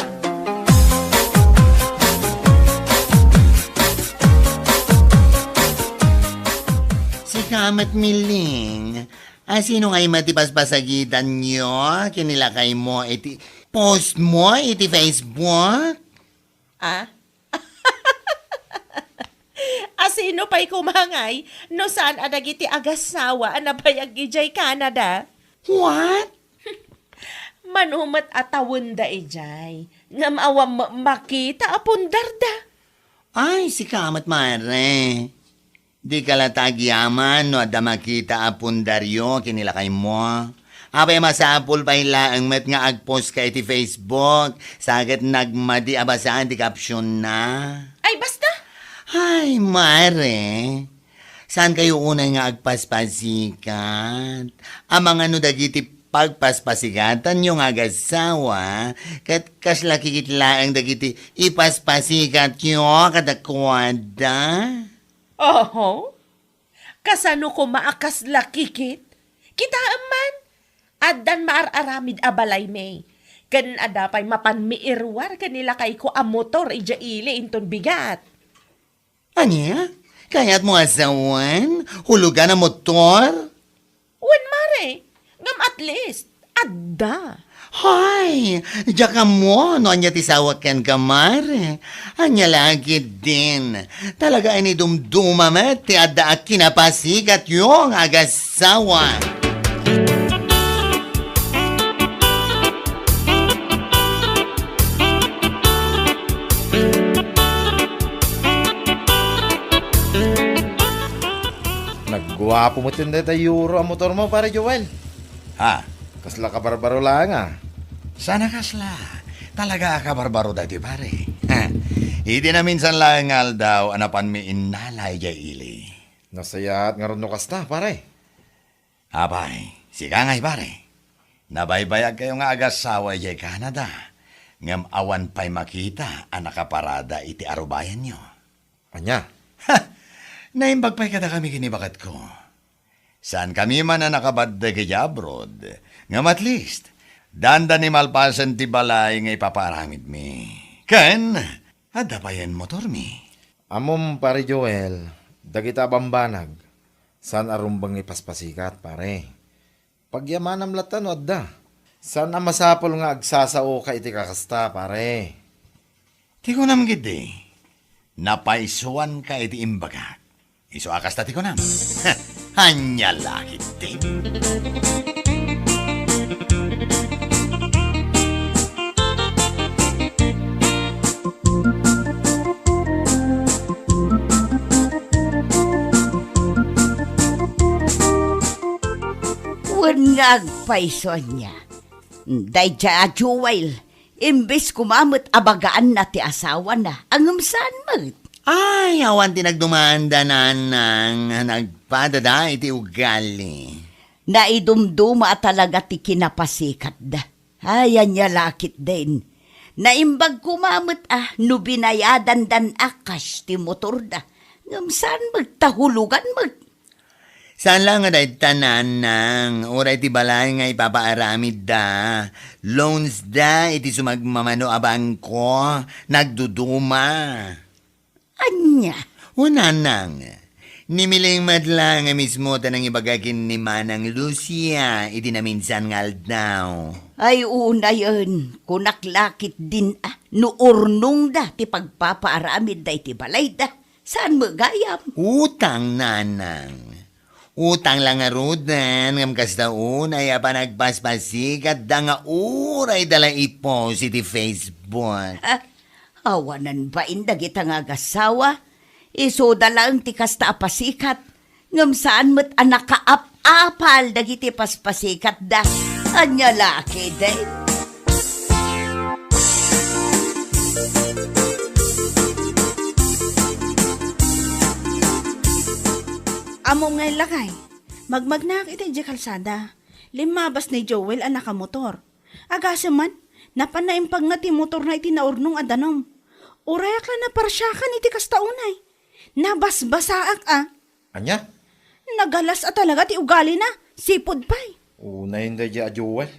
Sika met, Miling, a sino ngay met ti paspasagidanyo ken ni lakaymo iti post mo iti Facebook? Ah? A sino pay koma ngay no saan a dagiti agasawa a nabayag idiay Canada? What? Mano met a tawenda idiay, ngem awan met makita a pundarda. Ay, sika met, mare. Dika la ta agyaman no adda makita a pundaryo ken ni lakaymo. Apay, masapul pay laeng met nga agpostka iti Facebook, sa ket nagmadi a basaan ti captionna. Ay, basta! Ay, mare, saankayo unay nga agpaspasikat? Amangan no dagiti pagpaspasikatanyo nga agasawa, ket kasla kikit laeng dagiti ipaspasikatyo kadakuada? Oho. Kasano koma a kasla kikit? Kitaem man, addan maar-aramid a balaymi. Ken adda pay mapanmi iruar ken ni lakayko a motor idiay ili inton bigat. Ania? Kayatmo a sawen? Hulugan a motor? Wen, mare. Ngem at least, adda. Hay! Diak ammo no ania ti sawak kenka, mare. Ania la ketdin? Talaga a inidumduma met ti adda a kinapasigatyo nga agasawa. Nagguapo met dayta Euro a motormo, Pare Joel. Ha? Kasla kabarbaro laeng, a. Saan a kasla. Talaga a kabarbaro daytoy, pare. Ha? Iti naminsan laeng nga aldaw a napanmi innala idiay ili. Nasayaat ngarud no kasta, pare. Apay, sika ngay, pare. Nabaybayagkayo nga agasawa idiay Canada, ngem awan pay makita a nakaparada iti arubayanyo. Ania? Ha! Naimbag pay kadakami ken ni baketko. Saankami man a nakabaddeg idiay abroad, ngem at least, danda ni malpasen ti balay nga ipapaaramidmi. Ken, adda payen motormi. Ammom, Pare Joel, dagita a bambanag, saan a rumbeng nga ipaspasikat, pare. Pagyamanam latta no adda. Saan a masapul nga agsasaoka iti kakasta, pare. Ti kunam ketdi, napaysuanka iti imbagak. Isu a kasta ti kunam. Ania la ketdi? Wen nga agpayso ania. Daydiay a Joel, Imbes koma met a bagaanna ti asawana, a ngem saan met. Ay, awan ti nagdumaanda, Nanang, nagpadada iti ugali. Naidumduma a talaga ti kinapasikatda. Ay, ania la ketdin. Naimbag koma met a no binayadandan a cash ti motorda. Ngem saan met ta hulogan met. Saan la nga dayta, Nanang, uray ti balay nga ipapaaramidda. Loans da iti sumagmamano a bangko, nagduduma. Ania? O, Nanang, ni Miling met la nga mismo ta nangibaga ken ni Manang Lucia iti naminsan nga aldaw. Ay, unayen, kunak la ketdin a no urnongda ti pagpapaaramidda iti balayda. Saan met gayam? Utang, Nanang. Utang la ngaruden, ngem kasta unay a panagpaspasikatda nga uray da la i-post iti Facebook. Ah, awanen bain dagita nga agasawa. Isuda laeng ti kasta a pasikat, ngem saan met a nakaap-apal dagiti paspasikatda. Ania la ketdin? Ammom ngay, lakay, magmagnaak iti idiay kalsada. Limmabas ni Joel a nakamotor. Agasem man, napan naimpagna ti motorna iti naurnong a danum. Urayak la naparsiakan iti kasta unay. Nabasbasaak a. Ania? Nagalas a talaga ti ugalina. Sipud pay. Unayen daydiay a Joel.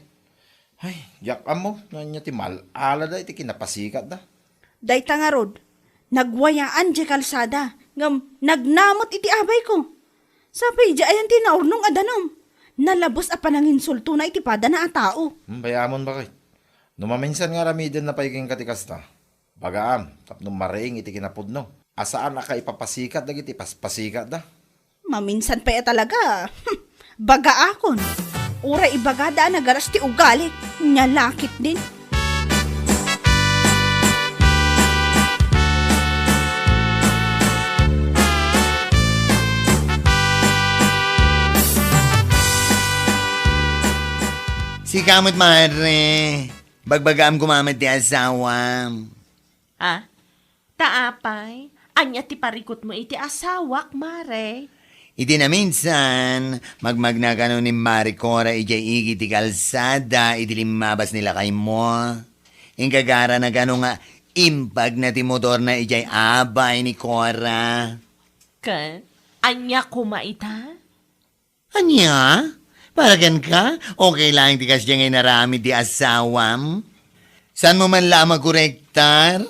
Ay, diak ammo no ania ti mal-alada iti kinapasikatda. Dayta ngarud, nagwayaan diay kalsada, ngem nagna met iti abayko. Sapay idiay ayan ti naurnong a danum. Nalabes a pananginsultona iti padana a tao. Hmm, bay-amon, baket. No maminsan nga aramidenna pay kenka ti kasta, bagaam tapno mariing iti kinapudno a saan a kaipapasikat dagiti paspasikatda. Maminsan pay a talaga. Hmm, bagaakon. Uray ibagada a nagalas ti ugali, nia la ketdin. Sika met, mare, bagbagaam koma met ti asawam. Ah, ta apay, ania ti parikutmo iti asawak, mare? Iti naminsan, magmagna kano ni Mare Cora idiay igid ti kalsada idi limmabas ni lakaymo. Inkagarana kano nga impagna ti motorna idiay abay ni Cora. Ken, ania koma ita? Ania? Para kenka, okay laeng ti kasdiay nga inaramid ti asawam? Saanmo man la a makorektar?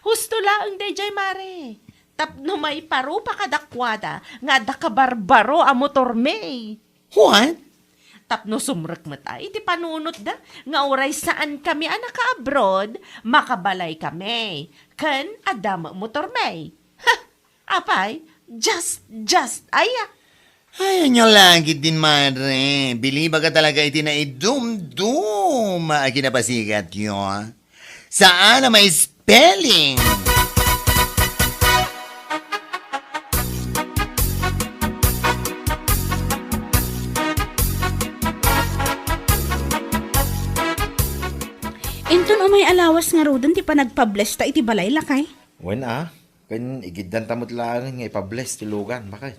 Husto laeng daydiay, mare. Tapno maiparupa kadakuada nga adda kabarbaro a motormi. What? Tapno sumrek met a iti panunotda nga uray saankami a naka-abroad, makabalaykami, ken adda met motormi. Ha! Apay, just, just aya. Ay, ania la ketdin, mare. Bilibak a talaga iti naidumduma a kinapasigatyo. Saan a ma-spelling. Inton umay a lawas ngaruden ti panagpablesta iti balay, lakay? Wen a, ken igiddanta met laengen nga ipables ti lugan, baket.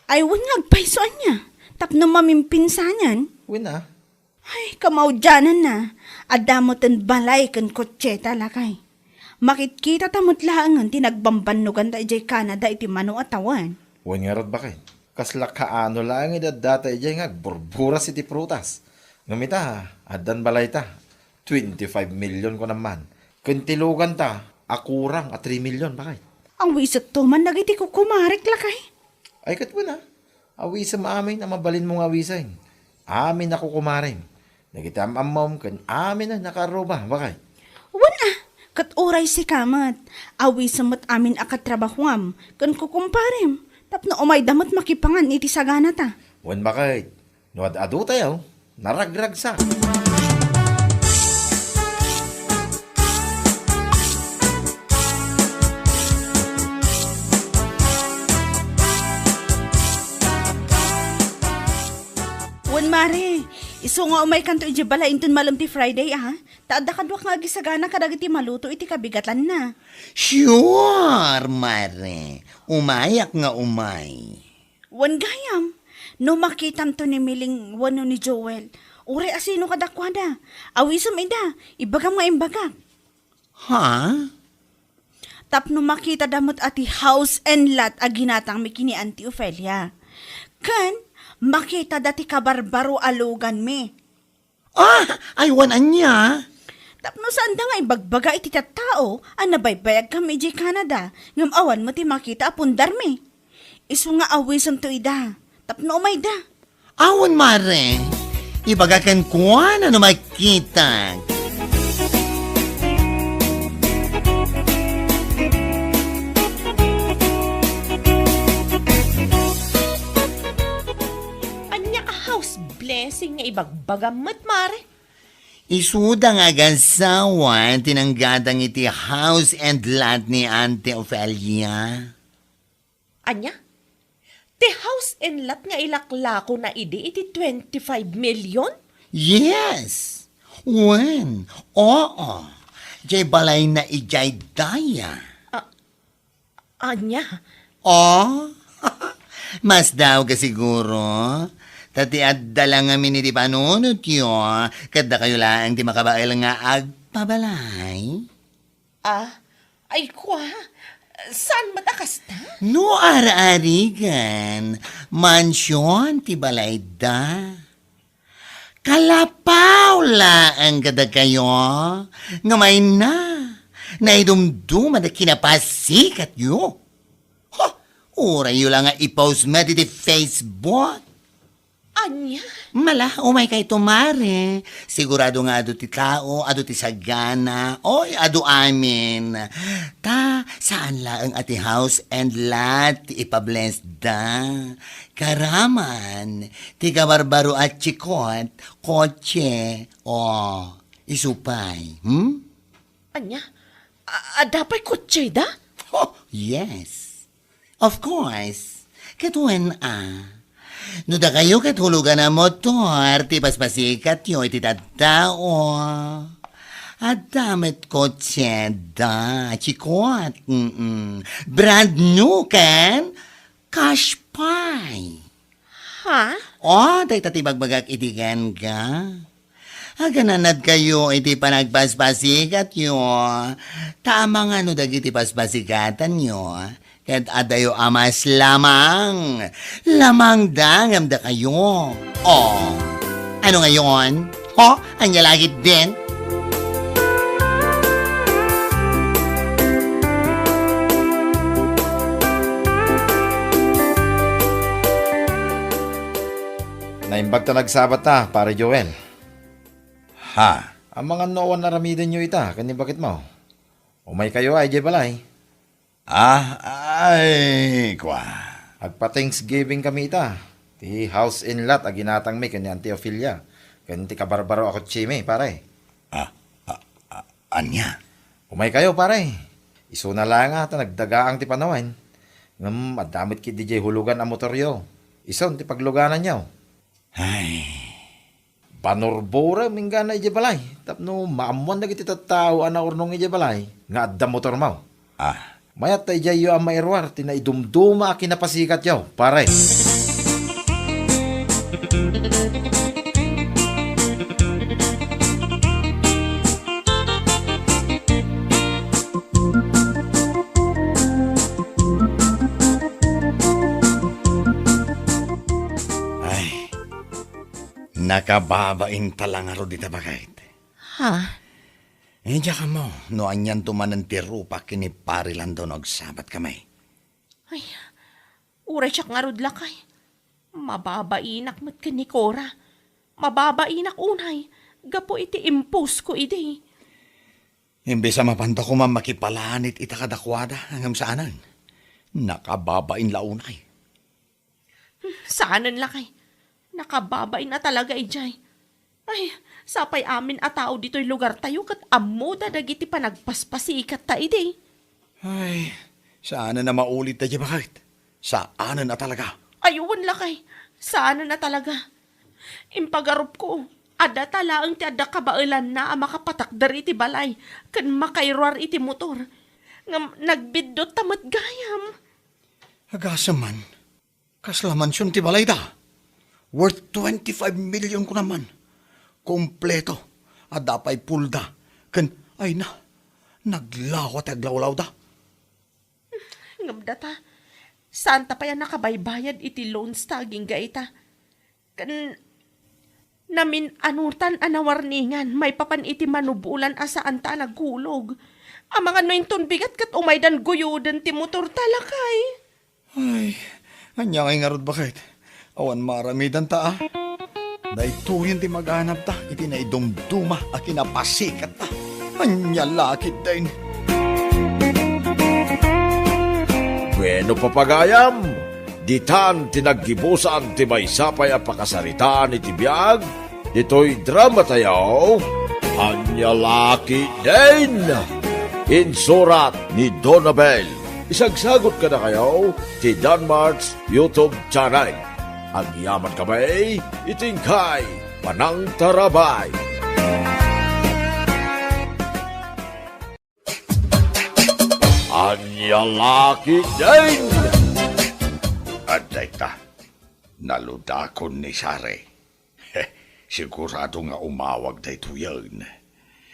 Ay, wen nga agpayso ania, tapno mamimpinsanen. Wen a. Ay, kamaudiananna, adda metten balay ken kotseta, lakay. Makitkitata met laengen ti nagbambannoganta idiay Canada iti mano a tawen. Wen ngarud, baket. Kasla kaano laeng idi addata idiay nga agburburas iti prutas. Ngem ita, addan balayta. Twenty-five million kunam man. Ken ti luganta, a kurang a three million, baket. Awisetto man dagiti kukumarek, lakay. Ay, ket wen a. Awisem amin a mabalinmo nga awisen. Amin a kukumarem. Dagiti am-ammom ken amin a nakaarruba, baket. Wen a, ket uray sika met, awisem met amin a katrabahuam ken kukumparem, tapno umayda met makipangan iti saganata. Wen, baket, no ad-adutayo, naragragsak. Wen, mare, isu nga umaykanto idiay balay inton malem ti Friday, a? Ta adda kaduak nga agisagana kadagiti maluto iti kabigatanna. Sure, Mare. Umayak nga umay. Wen gayam, no makitamto ni Miling wenno ni Joel, uray asino kadakuada, awisem ida, ibagam nga imbagak. Ha? Tapno makitada met a ti house and lot a ginatangmi ken ni Auntie Ofelia. Ken makitada ti kabarbaro a luganmi. Ah, aywan ania? Tapno saanda nga ibagbaga iti tattao a nabaybayagkami idiay Canada, ngem awan met ti makita a pundarmi. Isu nga awisemto ida, tapno umayda. Awan, Mare. Ibaga kenkuana no makita. Ania a house blessing nga ibagbagam met, Mare? Isuda nga agasawa ti nanggadang iti house and lot ni Auntie Ofelia. Ania? Ti house and lot nga ilaklakona idi iti twenty-five million? Yes. Wen, oo. Diay balayna idiay daya. Ah, ania? Oh? Mas daw ka siguro? Ta ti adda la ngamin iti panunotyo, ket dakayo laeng ti makabael nga agpabalay? Ah, ay kua, saan met a kasta? No ar-arigan, mansion ti balayda. Kalapaw laeng kadakayo, nga mayna, naidumduma da kinapasikatyo. Ha, urayyo la nga i-post met iti Facebook. Ania? Mala, umaykayto, Mare. Sigurado nga adu ti tao, adu ti sagana, oy, adu amin. Ta, saan laeng a ti house and lot ti ipablessda. Karaman, ti kabarbaro a tsikot, kotse, o, isu pay, hmm? Ania? A-, adda pay kotseda? Oh, yes. Of course. Ket wen a. No dakayo ket hulugan a motor ti paspasikatyo iti tattao. Adda met kotseda, tsikot. Mm-mm. Brand new ken cash pay. Ha? O, dayta ti bagbagak idi kenka. Agananadkayo iti panagpaspasikatyo. Ta amangan no dagiti paspasikatanyo ket adayo a mas lamang. Lamangda ngem dakayo. O, ano ngayon? Ho? Ania la ketdin? Naimbag ta nagsabat ta, Pare Joel. Ha? Amangan no awan aramidenyo ita ken ni baketmo. Umaykayo a idiay balay. Ah, ay, kua. Agpa-Thanksgiving kami ita. Ti house and lot a ginatangmi ken ni Auntie Ofelia, ken ti kabarbaro a kotsemi, pare. Ah, ah, ah, ania? Umaykayo, pare. Isuna la nga ta nagdagaang ti panawen. Ngem adda met ketdi diay hulugan a motoryo. Isun ti paglugananyo. Ay. Banurburem inggana idiay balay tapno maammoan dagiti tattao a naurnong idiay balay nga adda motormo. Ah. Mayat ta idiayyo a mairuar ti naidumduma a kinapasikatyo, pare. Ay, nakababain ta la ngarud ita, baket. Ha? Eh, diak ammo no anianto manen ti rupak ken ni Pari Lando no agsabat kami. Ay, uray siak ngarud lakay. Mababainak met ken ni Cora. Mababainak unay, gapu iti imposko idi. Imbes a mapanda koma makipalanit ita kadakuada, ngem saanen. Nakababain la unay. Hmm, saanen lakay. Nakababain a talaga idiay. Ay, sapay amin a tao ditoy lugartayo ket ammoda dagiti panagpaspasikatta idi. Ay, saanen a maulit daydi, baket. Saanen a talaga. Ay, wen lakay. Saanen a talaga. Impagarupko. Adda ta laeng ti adda kabaelanna a makapatakder iti balay ken makairuar iti motor. Ngem nagbiddotta met gayam. Agasem man, kasla mansion ti balayda. Worth twenty-five million kunam man. Kompleto. Adda pay pulda. Ken, ay na, naglawa ti aglawlawda. Ngem data, saanta pay a nakabaybayad iti loans ta agingga ita. Ken namin-anutan a nawarningan maipapan iti manubolan a saanta a naghulog. Amangan no inton bigat ket umaydan guyoden ti motor ta, lakay. Ay, ania ngay ngarud, baket? Awan maaramidanta, a? Daytoyen ti maganabta iti naidumduma a kinapasikatta. Ania la ketdin? Bueno, papagayam, ditan ti naggibusan ti maysa pay a pakasaritaan iti biag ditoy dramatayo, Ania la ketdin? Insurat ni Donabel. Isagsagot kadakayo ti Danmart's YouTube channel. Agyaman kami iti inkay panangtarabay. Ania la ketdin? Adda ita, naludakon ni Sare. Sigurado nga umawag daytoyen.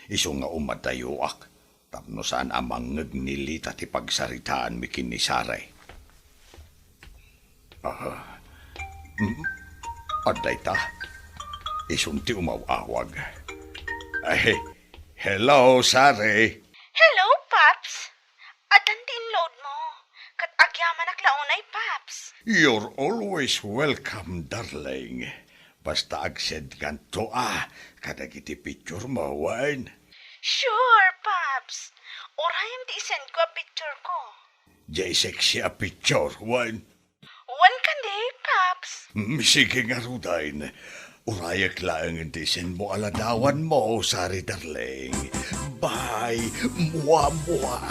Isu nga umadayoak tapno saan a mangngeg ni Lita ti pagsaritaanmi ken ni Sare. Ah, mm, adda ita. Isun ti umaw-awag. Ay, hello, Sare. Hello, Paps. Addan ti inload mo. Ket agyamanak la unay, Paps. You're always welcome, darling. Basta agsendkanto a kadagiti picture mo, wen? Sure, Paps. Urayem ti isendko a picture ko. Jay sexy a picture, wen? Wen kadi, Paps. Mm, sige ngaruden. Urayek laeng ti isendmo a ladawanmo, Sari darling. Bye, mua, mua.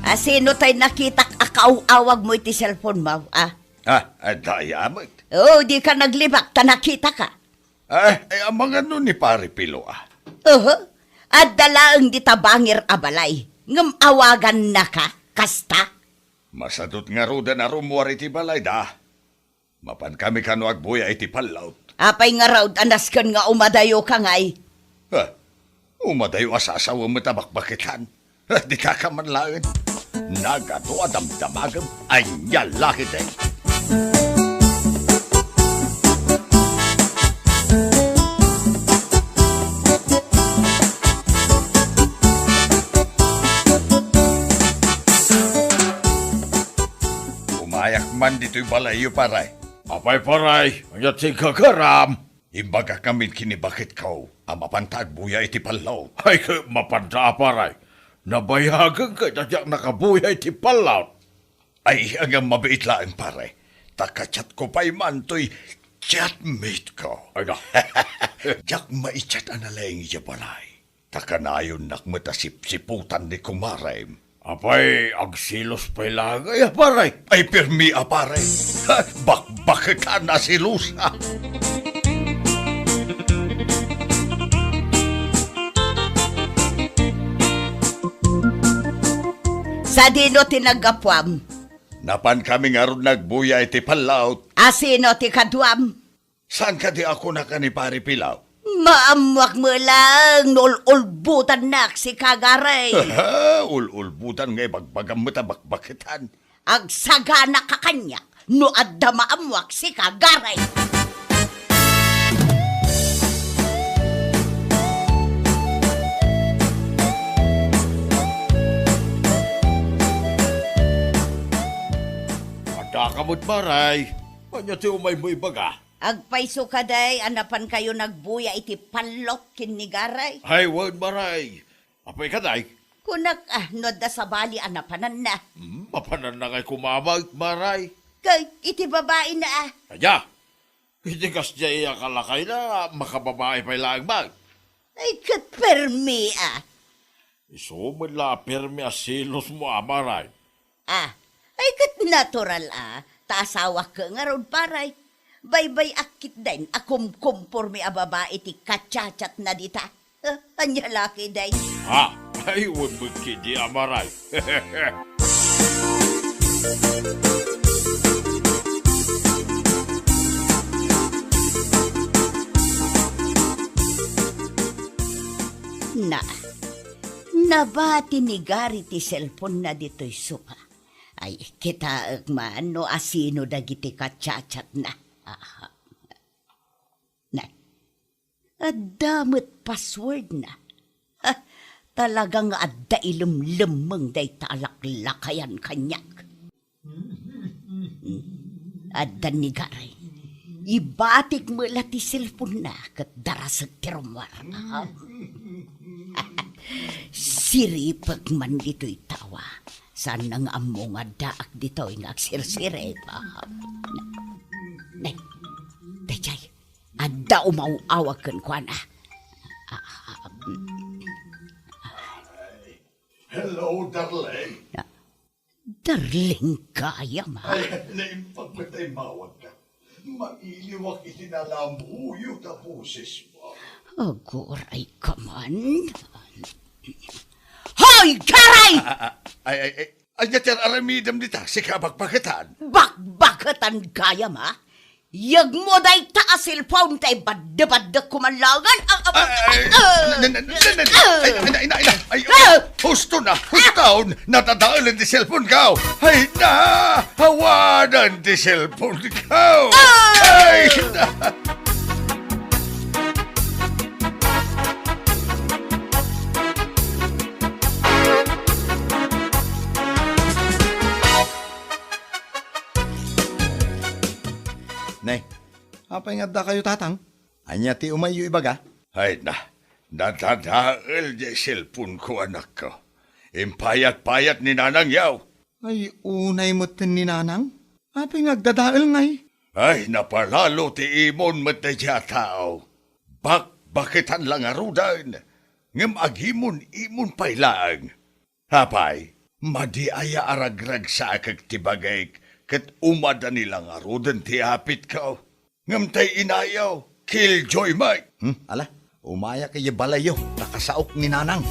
A, sino tay nakitak a kaaw-awag mo iti cellphone mo, a? Ah, adda aya met. Oh, dika naglibak ta nakitaka. Ah, eh, amangan no ni Pare Pilo, a? Oho. Adda laeng dita bangir a balay. Ngem awagannaka, kasta? Masadut ngaruden a rummuar iti balayda. Mapankami kano agbuya iti pallaw. Apay ngarud a nasken nga umadayoka ngay? Ah, umadayo a sasawem met a bakbaketan. Dikaka man laeng. Nagadu a damdamagem, ania la ketdi? Umayak man ditoy balayyo, pare. Apay, pare, ania ti gagaram? Imbagak ngamin ken ni baketko a mapanta agbuya iti pallaw. Ay, ket mapanta a, pare. Nabayagen ket a diak nakabuya iti pallaw. Ay, ngem mabiit laeng, pare. Ta ka-chatko pay man toy chatmate ko. Ay, na. Diak mai-chat a nalaing idiay balay. Ta kanayonnak met a sipsiputan ni kumarem. Apay, agselos pay laeng aya, pare? Ay, permi a, pare. Bakbaketan a selos, a. Sadino ti naggapuam? Napankami ngarud nagbuya iti pallaw. A sino ti kaduam? Saan kadi a kunak a ni Pare Pilaw? Maammoak met laeng no ul-ulbotannak sika, Garay. Ul-ulbotan nga ibagbagam met a bakbaketan. Agsagana ka kaniak no adda maammoak sika, Garay. Adda ka met, Maray. Ania ti umaymo ibaga? Agpayso kadi a napankayo nagbuya iti pallot ken ni Garay? Ay, wen, Maray. Apay kadi? Kunak, a, no adda sabali a napananna. Hmm, mapananna ngay koma met, Maray. Kay, iti babaina, a. Ania? Iti kasdiay a kalakayna, makababai pay laeng met. Ay, ket permi, a. Isu met la a permi a selosmo, Ama Ray. Ah, ay ket natural a, ta asawak ngarud, Pare. Baybay-ak ketdin a kumkumporme a babai ti kachatchatna dita. Ah, ania la ketdin? Ha? Ay, wen met ketdi, Ama Ray. Na, nabati ni Gary ti cellphone-na ditoy sofa. Ay, kitaek man no asino dagiti kachatchatna. Aha. Na, adda met password-na. Ha, talaga nga adda ilemlemmeng dayta a laklakayan kaniak. Hmm. Adda ni Gary. Ibatik met la ti cellphone-na ket darasek ti rummuar. Siripek man ditoy tawa. Saanna nga ammo nga addaak ditoy nga agsirsirip. Nay, daydiay, adda umaw-awag kenkuana. Hello, darling. Darling gayam, a? Ay, naimbag met ta immawagka. Mailiwak iti nalaamuyot a bosesmo. Aguray ka man. Hoy, Gary! A, a, a, ay, ay, ay, ania ti ar-aramidem dita? Sika a bakbaketan? Bakbaketan gayam, a? Yegmo dayta a cellphone ta ibaddebaddekko man laengen. Ah, ah, ah, ay, ah, na, na, na, na, na, ah, ay, ay, na, na, na, ay, ah, husto na, husto, nadadaelen ti cellphone ko. Ay, na, awanan ti cellphone ko. Ah! Ay, na. Nay, apay nga addakayo, Tatang? Ania ti umayyo ibaga? Ay na, nadadael diay cellphone ko, anakko. Impayat-payat ni Nanang yaw. Ay, unay metten ni Nanang? Apay nga agdadael ngay? Ay, napalalo ti imon met daydiay a tao. Bakbaketan la ngaruden, ngem agimon-imon pay laeng. Apay, madi aya a ragragsaek ti bagik ket umadani la ngaruden ti apitko? Ngem tay inayo, killjoy met. Hmm, ala, umayak idiay balayyo, ta kasaok ni Nanang.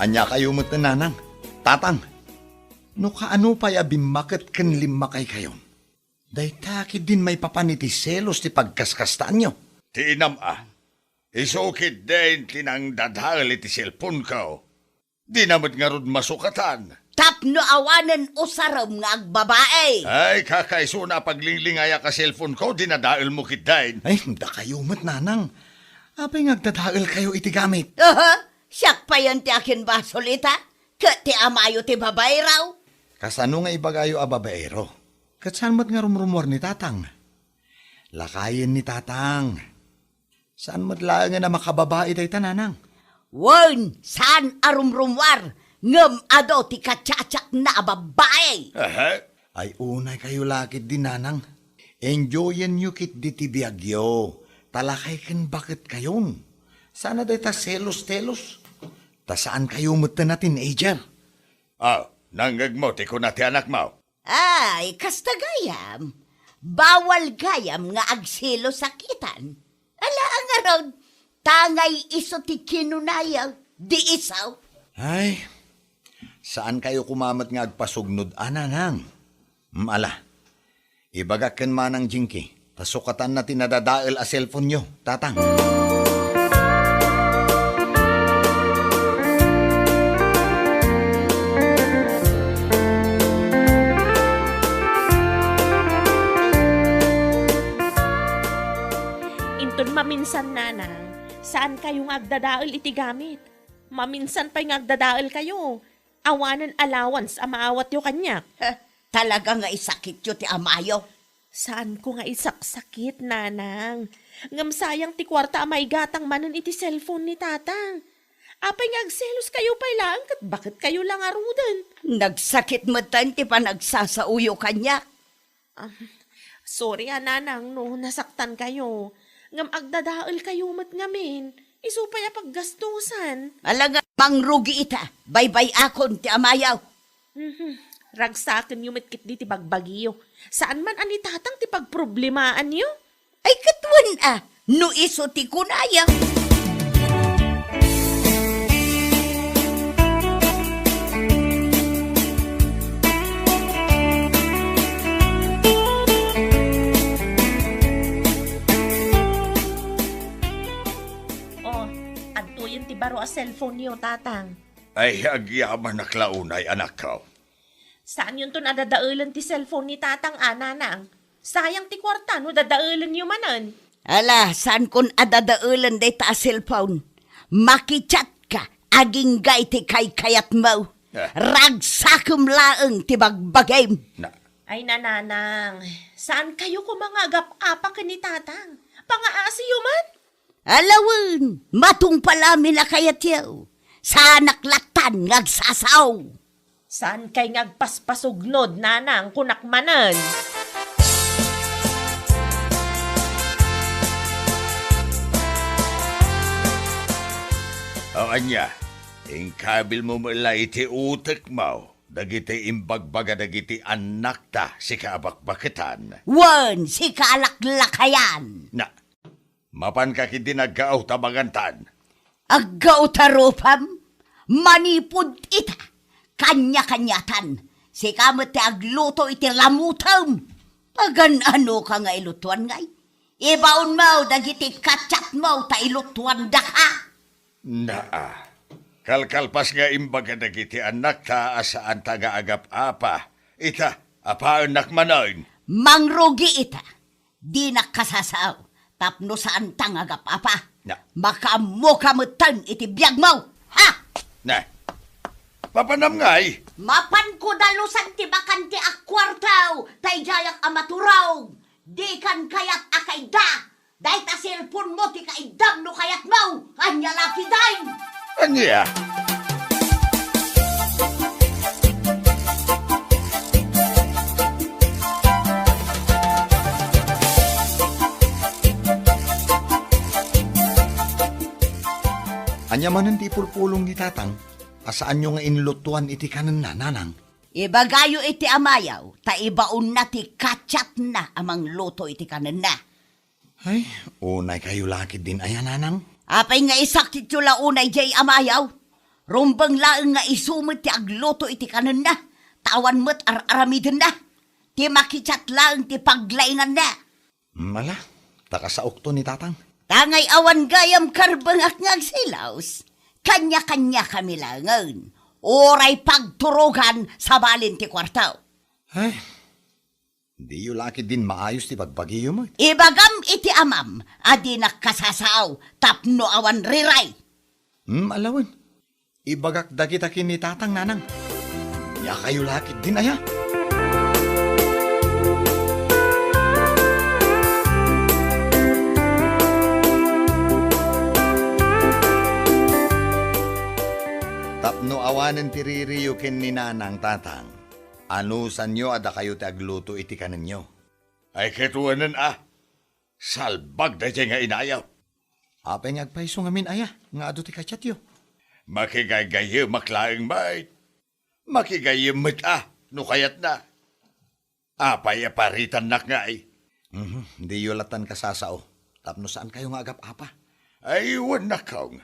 Ania kayo met, Nanang? Tatang, no kaano pay a bimmaket ken limmakay kayon? Dayta ketdin maipapan iti selos ti pagkaskastaanyo. Ti inam a, isu ketdin ti nangdadael iti cellphone ko. Dina met ngarud masukatan. Tapno awanen usarem nga agbabai. Ay, kakaisuna a paglinglingayak a cellphone ko, dinadaelmo ketdin. Ay, dakayo met, Nanang. Apay nga agdadaelkayo iti gamit? Aha, siak payen ti akinbasol ita, ket ti amayo ti babaero. Kasano nga ibagayo a babaero? Ket saan met nga rumrumuar ni Tatang? Lakayen ni Tatang. Saan met laengen a makababai dayta, Nanang? Wen, saan a rumrumuar, ngem adu ti kachatchatna a babai. Aha. Ay, unay kayo la ketdi, Nanang. Enjoyenyo ketdi ti biagyo, ta lakay ken baketkayon. Saan a dayta selos-telos. Ta saan kayo metten a teenager. Ah, nangngegmo ti kuna ti anakmo? Ay, kasta gayam. Bawal gayam nga agselos a kitan. Ala, ngarud, tangay isu ti kinunayo, di isu. Ay, saan kayo koma met nga agpasugnod a, Nanang? Mm, ala, ibagak ken Manang Jinky, ta sukatanna ti nadadael a cellphone-yo, Tatang. Inton maminsan, Nanang, saan kayo nga agdadael iti gamit. Maminsan pay nga agdadael kayo. Awanen allowance a maawatyo kaniak. Heh, talaga nga isakityo ti amayo. Saanko nga isaksakit, Nanang. Ngem sayang ti kuarta a maigatang manen iti cellphone ni Tatang. Apay nga agselos kayo pay laeng ket baketkayo la ngaruden? Nagsakit metten ti panagsasaoyo kaniak. Ah, sorry a, nanang, no nasaktan kayo. Ngem agdadael kayo met ngamin. Isu pay a paggastusan. Ala nga, mangrugi ita. Baybay-akon ti amayaw. Mhm. Ragsaken yo met ketdi ti bagbagiyo. Saan man a ni tatang ti pagproblemaanyo? Ay, ket wen a, no isu ti kunaya. Oh, adtoyen ti baro a cellphone-yo, tatang. Ay, agyamanak la unay, anakko. Saanyonton a dadaelen ti cellphone ni tatang a, nanang. Sayang ti kuarta no dadaelenyo manen. Ala, saankon a dadaelen dayta a cellphone. Makichat ka, agingga iti kaykayatmo. Eh. Ragsakem laeng ti bagbagim. Na. Ay, nanang, saan kayo koma nga agap-apa ken ni tatang? Pangaasiyo man? Ala wen, matungpal amin a kayatyo. Saanak lattan nga agsasao. Saankay nga agpaspasugnod, nanang, kunak manen. O ania, inkabilmo met la iti utekmo dagiti imbagbaga dagiti annakta, sika a bakbaketan. Wen, sika a laklakayan. Na, mapanka ketdi nga aggaw ta mangantan? Aggaw ta rupam? Manipud ita, kaniakaniatan, sika met ti agluto iti lamutem. Pagan-anoka nga ilutoan ngay? Ibaonmo dagiti kachatmo ta ilutoandaka. Naa, kalkalpas nga imbaga dagiti annakta a saanta nga agap-apa. Ita, apaennak manen. Mangrugi ita. Dinak kasasao tapno saanta nga agap-apa. Na. Makaammoka metten iti biagmo. Ha? Na. Mapanam ngay? Mapanko dalusan ti bakante a kuarto, ta idiayak a maturog. Dikan kayat a kaidda. Dayta cellphone-mo ti kaiddam no kayatmo. Ania la ketdin? Ania? Ania manen ti ipulpulong ni tatang a saanyo nga inlutoan iti kanenna, nanang? Ibagayo iti amayo, ta ibaonna ti kachatna a mangluto iti kanenna. Ay, unay kayo la ketdin aya, nanang? Apay nga isakityo la unay diay amayo? Rumbeng laeng nga isu met ti agluto iti kanenna, ta awan met ar-aramidenna. Ti makichat laeng ti paglainganna. Hmm, ala, ta kasaokto ni tatang. Ta ngay awan gayam karbengak nga agsilaos, kaniakaniakami laengen. Uray pagturogan sabali ti kuarto. Ay, diyo la ketdin maayos ti bagbagiyo met. Ibagam iti amam a dinak kasasao tapno awan riray. Hmm, ala wen. Ibagak dagita ken ni tatang, nanang. Ania kayo la ketdin aya? Tapno awanen ti ririyo ken ni nanang, tatang, anusanyo a dakayo ti agluto iti kanenyo. Ay, ket wen a, salbag daydiay nga inayo. Apay nga agpayso ngamin aya nga adu ti kachatyo? Makigaygayemak laeng met. Makigayyem met a no kayatna. Apay a paritannak ngay? Mhm, diyo lattan kasasao tapno saankayo nga agap-apa. Ay, wen a, kong.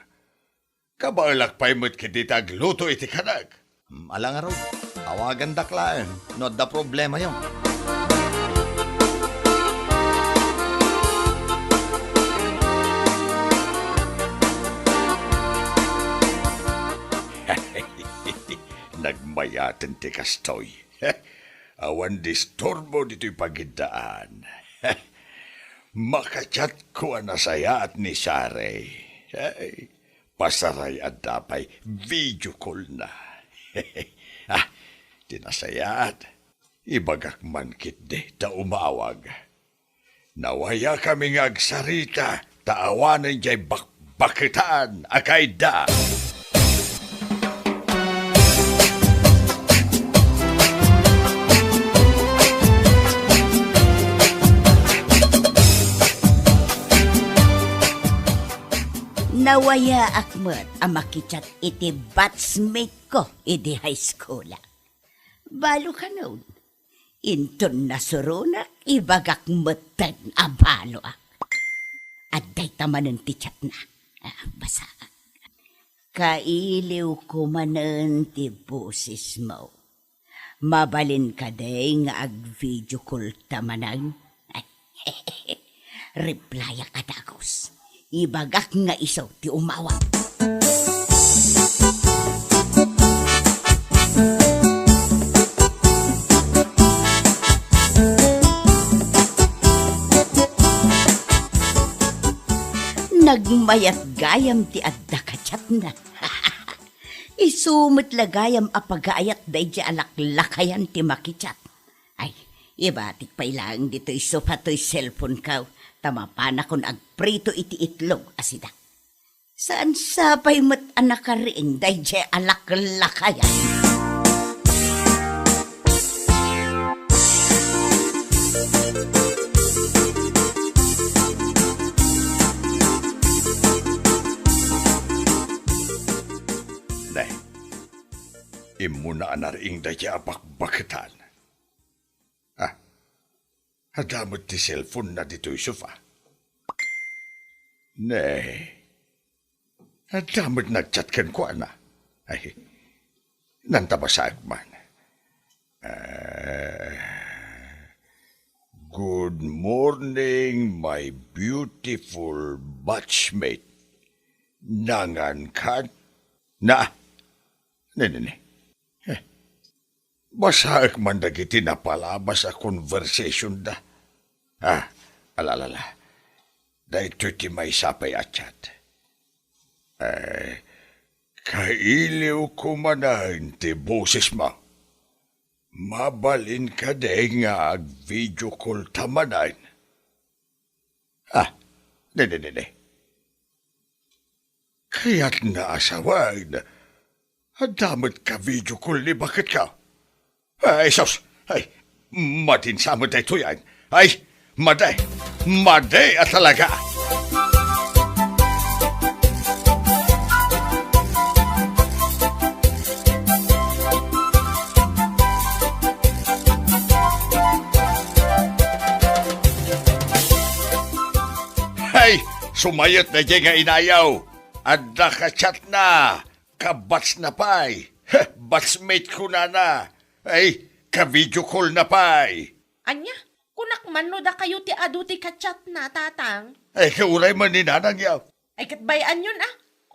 Kabaelak pay met ketdi ti agluto iti kanek. Hmm, ala ngarud, awagandak laeng no adda problemayo. Nagmayaten ti kastoy. Awan disturbo ditoy pagiddaan. Makachatko a nasayaat ni Sare. Ay, pasaray adda pay video call-na. Ah, ti nasayaat, ibagak man ketdi ta umawag. Nawayakami nga agsarita ta awanen jay bakbaketan a kaidda. Awayaak met a makichat iti batchmate ko idi high school. Balo kanon, inton nasuronak, ibagak metten a baloak. Adda ita manen ti chatna. Ah, basaak. Kailiwko manen ti bosesmo. Mabalin kadi nga ag-video call ta manen? Replyak a dagus. Ibagak nga isu ti umawat. Nagmayat gayam ti adda ka chatna. Isu met la gayam a pagaayat daydiay a laklakayan ti makichat. Ay, ibatik pay laeng ditoy sofa toy cellphone ko, ta mapanakon agprito iti itlog a sida. Saan sa pay met a nakariing daydiay a laklakayan? Nay, immuna a nariing daydiay a bakbaketan. Ah, adda met ti cellphone-na ditoy sofa. Ne, adda met nagchat kenkuana. Ay, nanta basaek man. Ah, "Good morning, my beautiful batchmate. Nangan kan?" Na, ne, ne, ne. Eh, basaek man dagiti napalabas a conversation-da. Ah, ala, ala, ala. Daytoy ti maysa pay a chat. Eh, kailiwko manen ti bosesmo. Mabalin kadi nga ag-video call ta manen? Ah, ne, ne, ne, ne. Kayatna a sawen, adda met ka-video call ni baketko. Ay, sus! Ay, madin sa met daytoyen. Ay, madi! Madi a talaga! Ay, sumayot daydiay nga inayo. Adda ka-chatna. Ka-batchna pay. Heh, batchmate kunana. Ay, ka-video call-na pay. Ania? Kunak man no dakayo ti adu ti ka-chatna, Tatang? Ay, ket uray man ni Nanangyo. Ay, ket bay-anyon a.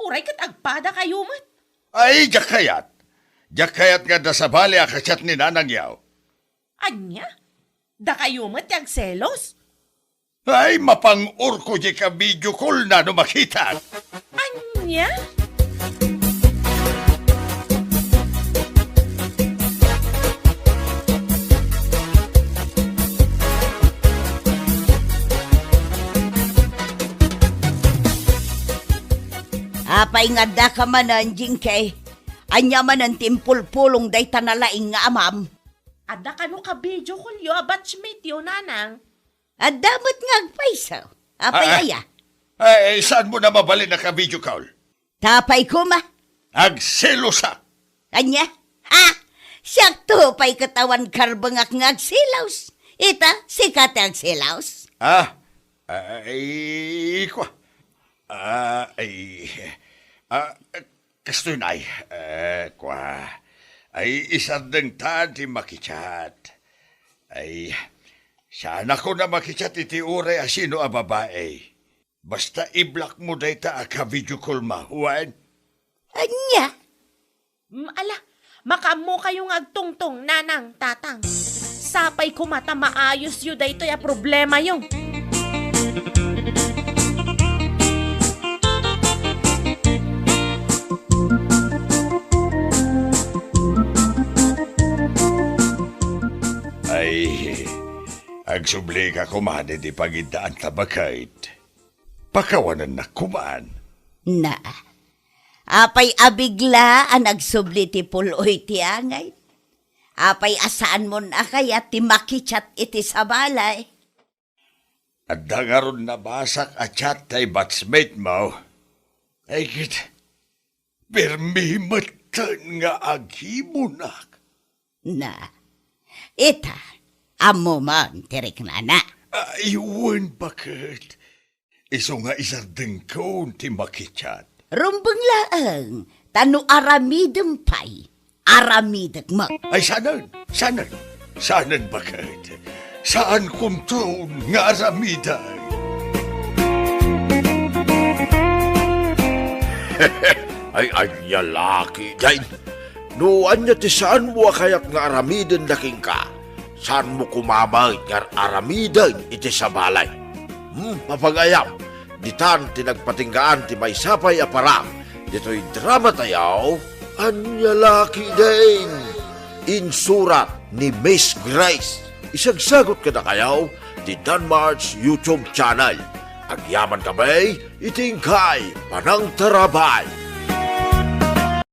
Uray ket agpadakayo met. Ay, diak kayat. Diak kayat nga adda sabali a ka-chat ni Nanangyo. Ania? Dakayo met ti agselos? Ay, mapang-orko diay ka-video call-na no makitak. Ania? Apay nga addaka manen, Jinky? Ania manen ti impulpulong dayta nalaing nga amam? Adda kano ka-video call-yo a batchmate-yo, Nanang? Adda met nga agpayso. Apay Ah, ah. aya? Ay, saanmo a mabalin a ka-video call? Tapay koma. Agselosak. Ania? Ha? Siakto pay ket awan karbengak nga agselos. Ita, sika ti agselos? Ah, ay, kua. Ah, ay, ah, Kastoy, Nay, eh, kua, ay, isardengtan ti makichat. Ay, saanakon a makichat iti uray a sino a babai. Basta i-block-mo dayta a ka-video call-mo, wen? Ania? Mm, ala, makaammokayo nga agtungtong, Nanang, Tatang. Sapay koma ta maayosyo daytoy a problemayo. Ay, agsublika koma daydi pangiddaan ta baket. Pakawanennak koman. Na, apay a bigla a nagsubli ti pul-oy ti angay? Apay a saanmon a kayat ti makichat iti sabali? Adda ngarud nabasak a chat tay batchmate-mo. Ay ket, permi metten nga agimunak. Na, ita, ammo man ti riknana. Ay, wen, baket. Isu nga isardengko ti makitiat. Rumbeng laeng, ta no aramidem pay, aramidek met. Ay, saanen, saanen, saanen, baket. Saankonton nga aramiden. Ay, ania la ketdin? No ania ti saanmo a kayat nga aramiden kenka, saanmo koma met nga aramiden iti sabali. Hmm, mapagayam, ditan ti nagpatinggaan ti maysa pay a parang ditoy drama tayo. Ania la ketdin? Insurat ni Miss Grace. Isagsagot kadakayo ti Danmar's YouTube channel. Agyaman kami iti inkay panangtarabay.